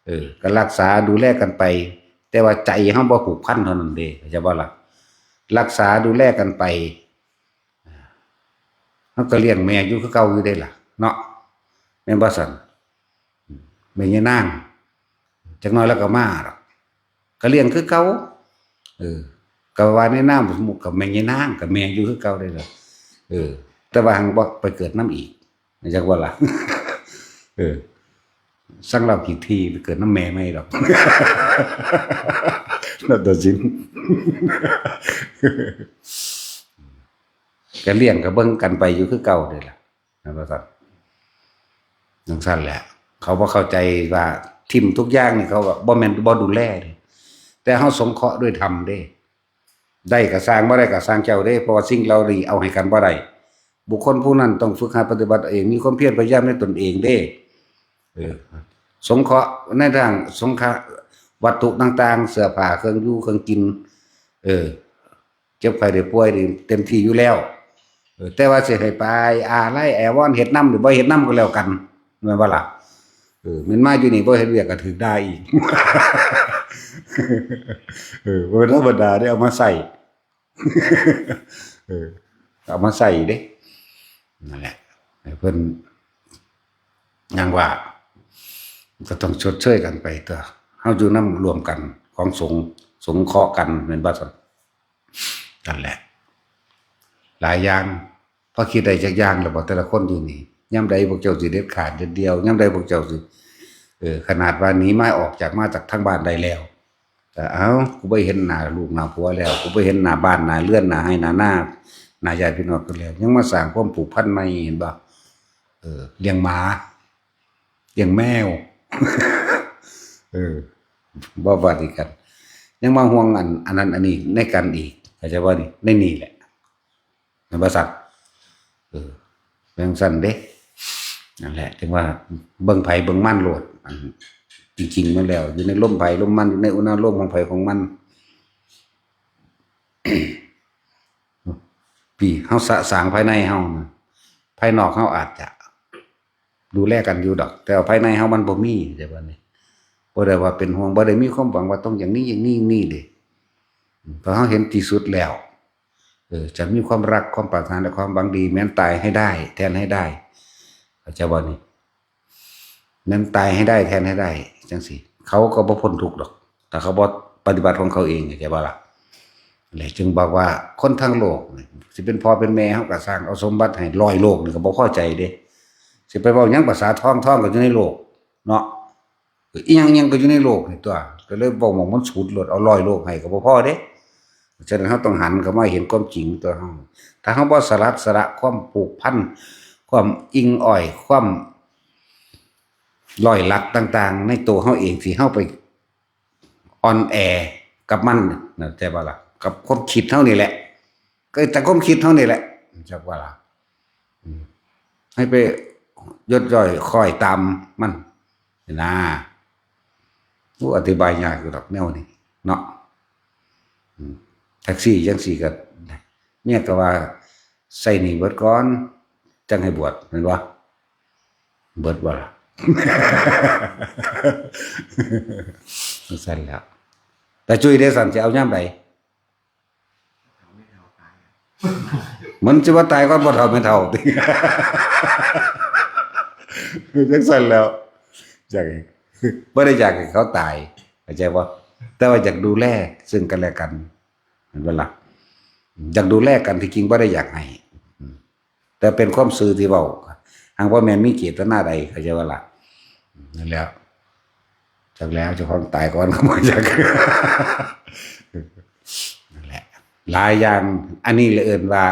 เออ ก็รักษาดูแลกันไป แต่ว่าใจเฮาบ่ผูกพันเท่านั้นเด้ เข้าใจบ่ล่ะ รักษาดูแลกันไป เฮาก็เลี้ยงแม่อยู่คือเก่าอยู่เด้ล่ะ เนาะ แม่นบ่ซั่น แม่ยายนาง จักหน่อยแล้วก็มาดอก ก็เลี้ยงคือเก่า เออ ก็ว่าในนามสมมุติกับแม่ยายนาง กับแม่อยู่คือเก่าเด้ล่ะ เออ แต่ว่าหังบ่ไปเกิดนำอีก จักว่าล่ะ เออ สั่งลาวกี่ทีไปเกิดนำแม่ใหม่ดอก นาฏศิลป์ ก็เลี้ยงก็เบิ่งกันไปอยู่คือเก่าเด้ล่ะ แม่นบ่ซั่น จั่งซั่นแหละ เขาบ่เข้าใจว่าถิ่มทุกอย่างนี่ เขาก็บ่แม่นบ่ดูแลเด้ แต่เฮาสงเคราะห์ด้วยธรรมเด้ ได้ก็ซ่าง บ่ได้ก็ซ่างเจ้าเด้ เพราะว่าสิ่งเหล่านี้เอาให้กันบ่ได้ บุคคลผู้นั้นต้องฝึกหัดปฏิบัติเอง มีความเพียรพยายามในตนเองเด้ เออ สงเคราะห์ในทางสงเคราะห์วัตถุต่างๆ เสื้อผ้า เครื่องอยู่เครื่องกิน เออ เจ็บไข้ได้ป่วยนี่เต็มที่อยู่แล้ว เออ แต่ว่าสิให้ไปอาลัยอาวรณ์เฮ็ดนำ หรือบ่เฮ็ดนำก็แล้วกัน แม่นบ่ล่ะ เออ แม่นมาอยู่นี่บ่เฮ็ดเวียกก็ถืกด่าอีก เออ บ่ธรรมดาเด้ เอามาใช้ เออ เอามาใช้เด้ นั่นแหละ ให้เพิ่น หยังว่า ก็ต้องชดเชยกันไปตั๊ว เฮาอยู่นำร่วมกันของสงฆ์ สงเคราะห์กัน แม่นบ่ซั่น นั่นแหละ หลายอย่าง พอคิดได้จักอย่างแล้วบ่ แต่ละคนอยู่นี่ ยามใดพวกเจ้าสิเด็ดขาดเด็ดเดี่ยว ยามใดพวกเจ้าสิ เออ ขนาดว่าหนีมาออกจาก มาจากทางบ้านได้แล้ว แต่เอ้า กูบ่เห็นหน้าลูกหน้าผัวแล้ว กูบ่เห็นหน้าบ้านหน้าเรือน หน้าไร่หน้านา หน้าญาติพี่น้องกันแล้ว ยังมาสร้างความผูกพันใหม่ เห็นบ่ เออ เลี้ยงหมา เลี้ยงแมว เออ บ่ว่าดีกัน ยังมาห่วงอัน อันนั้นอันนี้ในกันอีก เข้าใจบ่นี่ ในนี่แหละ แม่นบ่ซั่น เออ เป็นจั่งซั่นเด้ นั่นแหละ ถึงว่าเบิ่งไผเบิ่งมันโลด อัน จริงๆ มันแล้ว อยู่ในลมไผลมมัน อยู่ในอุณหภูมิของไผของมัน พี่ เฮาสะสางภายในเฮานะ ภายนอกเฮาอาจจะ ดูแลกันอยู่ดอก แต่ว่าภายในเฮามันบ่มี เข้าใจบ่นี่ บ่ได้ว่าเป็นห่วง บ่ได้มีความหวังว่าต้องอย่างนี้อย่างนี้อย่างนี้เด้ อืม พอเฮาเห็นที่สุดแล้ว เออ จะมีความรัก ความปรารถนา และความหวังดี แม้นตายให้ได้ แทนให้ได้ เข้าใจบ่นี่ แม้นตายให้ได้ แทนให้ได้ จั่งซี้ เขาก็บ่พ้นทุกข์ดอก ถ้าเขาบ่ปฏิบัติของเขาเอง เข้าใจบ่ล่ะ และจึงบอกว่าคนทั้งโลกนี่ สิเป็นพ่อเป็นแม่เฮาก็ซ่าง เอาสมบัติให้ร้อยโลกนี่ก็บ่พอใจเด้ สิไปเว้าหยังภาษาทอง ทองก็อยู่ในโลก เนาะ อีหยัง อีหยังก็อยู่ในโลกนี่ตั๊ว ก็เลยเว้าหม่องมันสุดโลด เอาร้อยโลกให้ก็บ่พอเด้ ฉะนั้นเฮาต้องหันเข้ามาเห็นความจริงตั๊วเฮา ถ้าเฮาบ่สลัดสละความผูกพัน ความอิงอ้อย ความร้อยลัดต่างๆ ในตัวเฮาเอง ที่เฮาไปอ่อนแอกับมันน่ะ เข้าใจบ่ล่ะ กับความคิดเฮานี่แหละ ก็แต่ความคิดเฮานี่แหละ จักว่าล่ะ อืม ให้ไปยดย่อยคอยตามมัน นะ โอ้ อธิบายยากอยู่ดอกแนวนี้ เนาะ อืม แท็กซี่จั่งซี้ก็ เมียก็ว่า ใช้หนี้เบิดก่อน จั่งให้บวช แม่นบ่ เบิดบ่ล่ะ จั่งซั่นแหล้ว แต่จุ้ยเด้ซั่น สิเอายามใด มันสิว่าตายก่อนพ่อเฒ่าแม่เฒ่าติ จั่งซั่นแหล้ว อยาก บ่ได้อยากให้เขาตาย เข้าใจบ่ แต่ว่าอยากดูแลซึ่งกันและกัน เห็นบ่ล่ะ อยากดูแลกัน ที่จริงบ่ได้อยากให้ อืม แต่เป็นความซื่อที่เว้า หากว่าแม่นมีเจตนาใด เข้าใจบ่ล่ะ นั่นแหละ จักแล้วเจ้าของตายก่อนก็บ่จัก นั่นแหละ หลายอย่าง อันนี้เลยเอิ้นว่า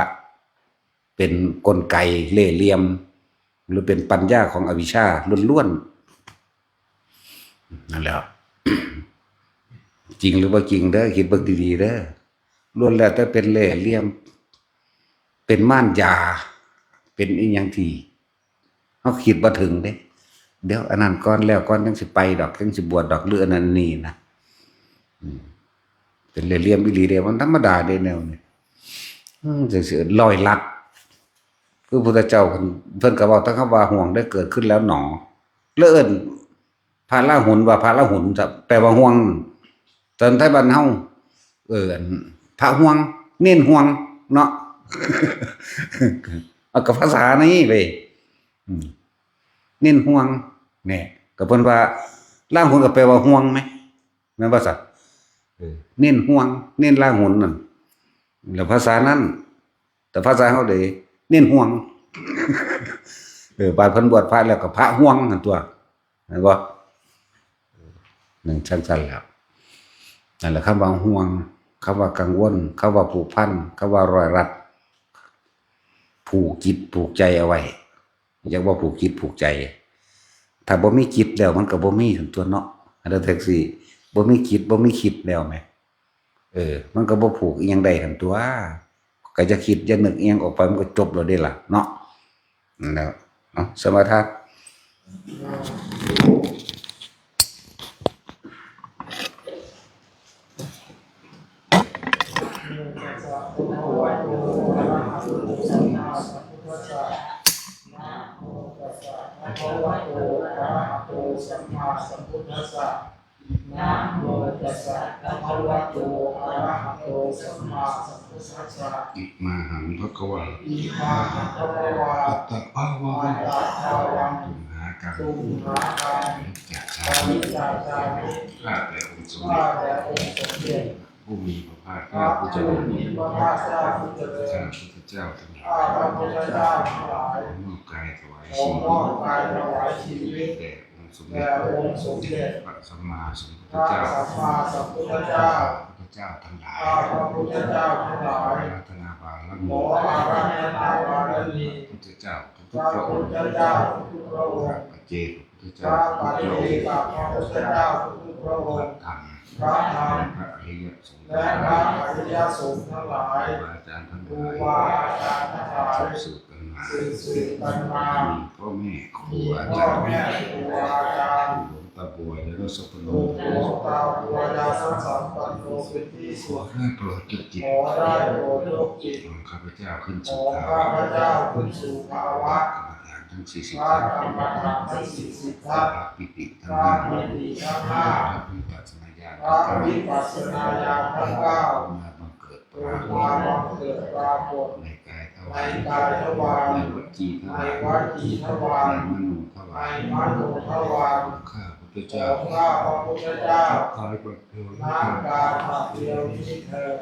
เป็นกลไกเล่ห์เหลี่ยม หรือเป็นปัญญาของอวิชชาล้วนๆ นั่นแหละ จริงหรือบ่จริงเด้อ คิดเบิ่งดีๆเด้อ ล้วนแล้วแต่เป็นเล่ห์เหลี่ยม เป็นมารยา เป็นอีหยังที่ เฮาคิดบ่ถึงเด้ เดี๋ยวอันนั้นก่อน แล้วก่อน จั่งสิไปดอก จั่งสิบวชดอก หรืออันนั้นนี่นะ อืม เป็นเล่ห์เหลี่ยมอีหลีเด้ มันธรรมดาเด้แนวนี้ อืม จั่งซี้ ร้อยลัด คือพุทธเจ้าเพิ่น เพิ่นก็เว้าแต่คำว่าห่วงได้เกิดขึ้นแล้วหนอ แล้วเอิ้นพระราหุลว่าพระราหุล แปลว่าห่วง ตอนไทยบ้านเฮา เออ อัน พระห่วง เณรห่วง เนาะ เอากับภาษานี่เว้ย อืม เณรห่วง เนี่ย ก็เพิ่นว่า ราหุลก็แปลว่าห่วงไหม แม่นบ่ซะ เออ เณรห่วง เณรราหุลนั่น แล้วภาษานั้น แต่ภาษาเฮาเด้ เณรห่วง เออ บาดเพิ่นบวชพระแล้วก็พระห่วงหั่นตัว แม่นบ่ นั่นจั่งซั่นแหล้ว นั่นแหละ คำว่าห่วง คำว่ากังวล คำว่าผูกพัน คำว่าร้อยรัด ผูกจิตผูกใจเอาไว้ อยากว่าผูกจิตผูกใจ ถ้าบ่มีจิตแล้วมันก็บ่มีหั่นตัวเนาะ อันนั้นแท็กซี่ บ่มีจิตบ่มีคิดแล้วแหม เออ มันก็บ่ผูกอิหยังได้หั่นตัว ก็อย่าคิดอย่านึกอิหยังออกไป มันก็จบแล้วเด้ล่ะเนาะ นั่นแหละ เนาะ สมาทาน นะโมตัสสะภะคะวะโตอะระหะโตสัมมาสัมพุทธัสสะ นะโมตัสสะภะคะวะโตอะระหะโตสัมมาสัมพุทธัสสะ นะโมตัสสะภะคะวะโตอะระหะโตสัมมาสัมพุทธัสสะ อิมาหังภะคะวา อิมาหังภะคะวา อัตตะภาวัง อัตตะภาวัง ตุมหากัง ตุมหากัง ปะริจจามิ ปะริจจามิ ข้าแต่องค์สมเด็จ ข้าแต่องค์สมเด็จ ผู้มีพระภาคเจ้าผู้เจริญ ผู้มีพระภาคเจ้าผู้เจริญ ข้าพระพุทธเจ้าทั้งหลาย ข้าพระพุทธเจ้าทั้งหลาย ขอมอบกายถวาย ขอ ชีวิต มอบกายถวายชีวิต แด่องค์สมเด็จ แด่องค์สมเด็จ พระสัมมาสัมพุทธเจ้า พระสัมมาสัมพุทธเจ้า ข้าพระพุทธเจ้าทั้งหลาย ข้าพระพุทธเจ้าทั้งหลาย ขออาราธนาบารมี ขออาราธนาบารมี พระพุทธเจ้าทุกๆพระองค์ พระพุทธเจ้าทุกๆพระองค์ พระปัจเจก พระเจ้า พระปัจเจกพระพุทธเจ้าทุกๆพระองค์ พระธรรม พระธรรม พระอริยสงฆ์ และพระอริยสงฆ์ทั้งหลาย ครูบาอาจารย์ทั้งหลาย ครูบาอาจารย์ทั้งหลาย สืบๆกันมา สืบๆกันมา มีพ่อแม่ครูอาจารย์ มีพ่อแม่ครูอาจารย์ หลวงตาบัวยาสัมปันโน หลวงตาบัวยาสัมปันโน เป็นที่สุด ขอได้โปรดยกจิต ขอได้โปรดยกจิต ของข้าพเจ้าขึ้นสู่ ของข้าพเจ้าขึ้นสู่ภาวะ กรรมฐานทั้งสี่สิบ พระกรรมฐานทั้งสี่สิบทัศน์ พระปิติทั้งห้า พระปิติทั้งห้า พระวิปัสสนาญาณ พระวิปัสสนาญาณทั้งเก้า มาบังเกิดปรากฏ มาบังเกิดปรากฏ ในกายทวาร ในกายทวาร ในวจีทวาร ในวจีทวาร ในมโนทวาร ในมโนทวาร ของข้าพระพุทธเจ้า ของข้าพระพุทธเจ้า ณ กายบัดเดียวนี้เถิด ณ กายบัดเดียวนี้เถิด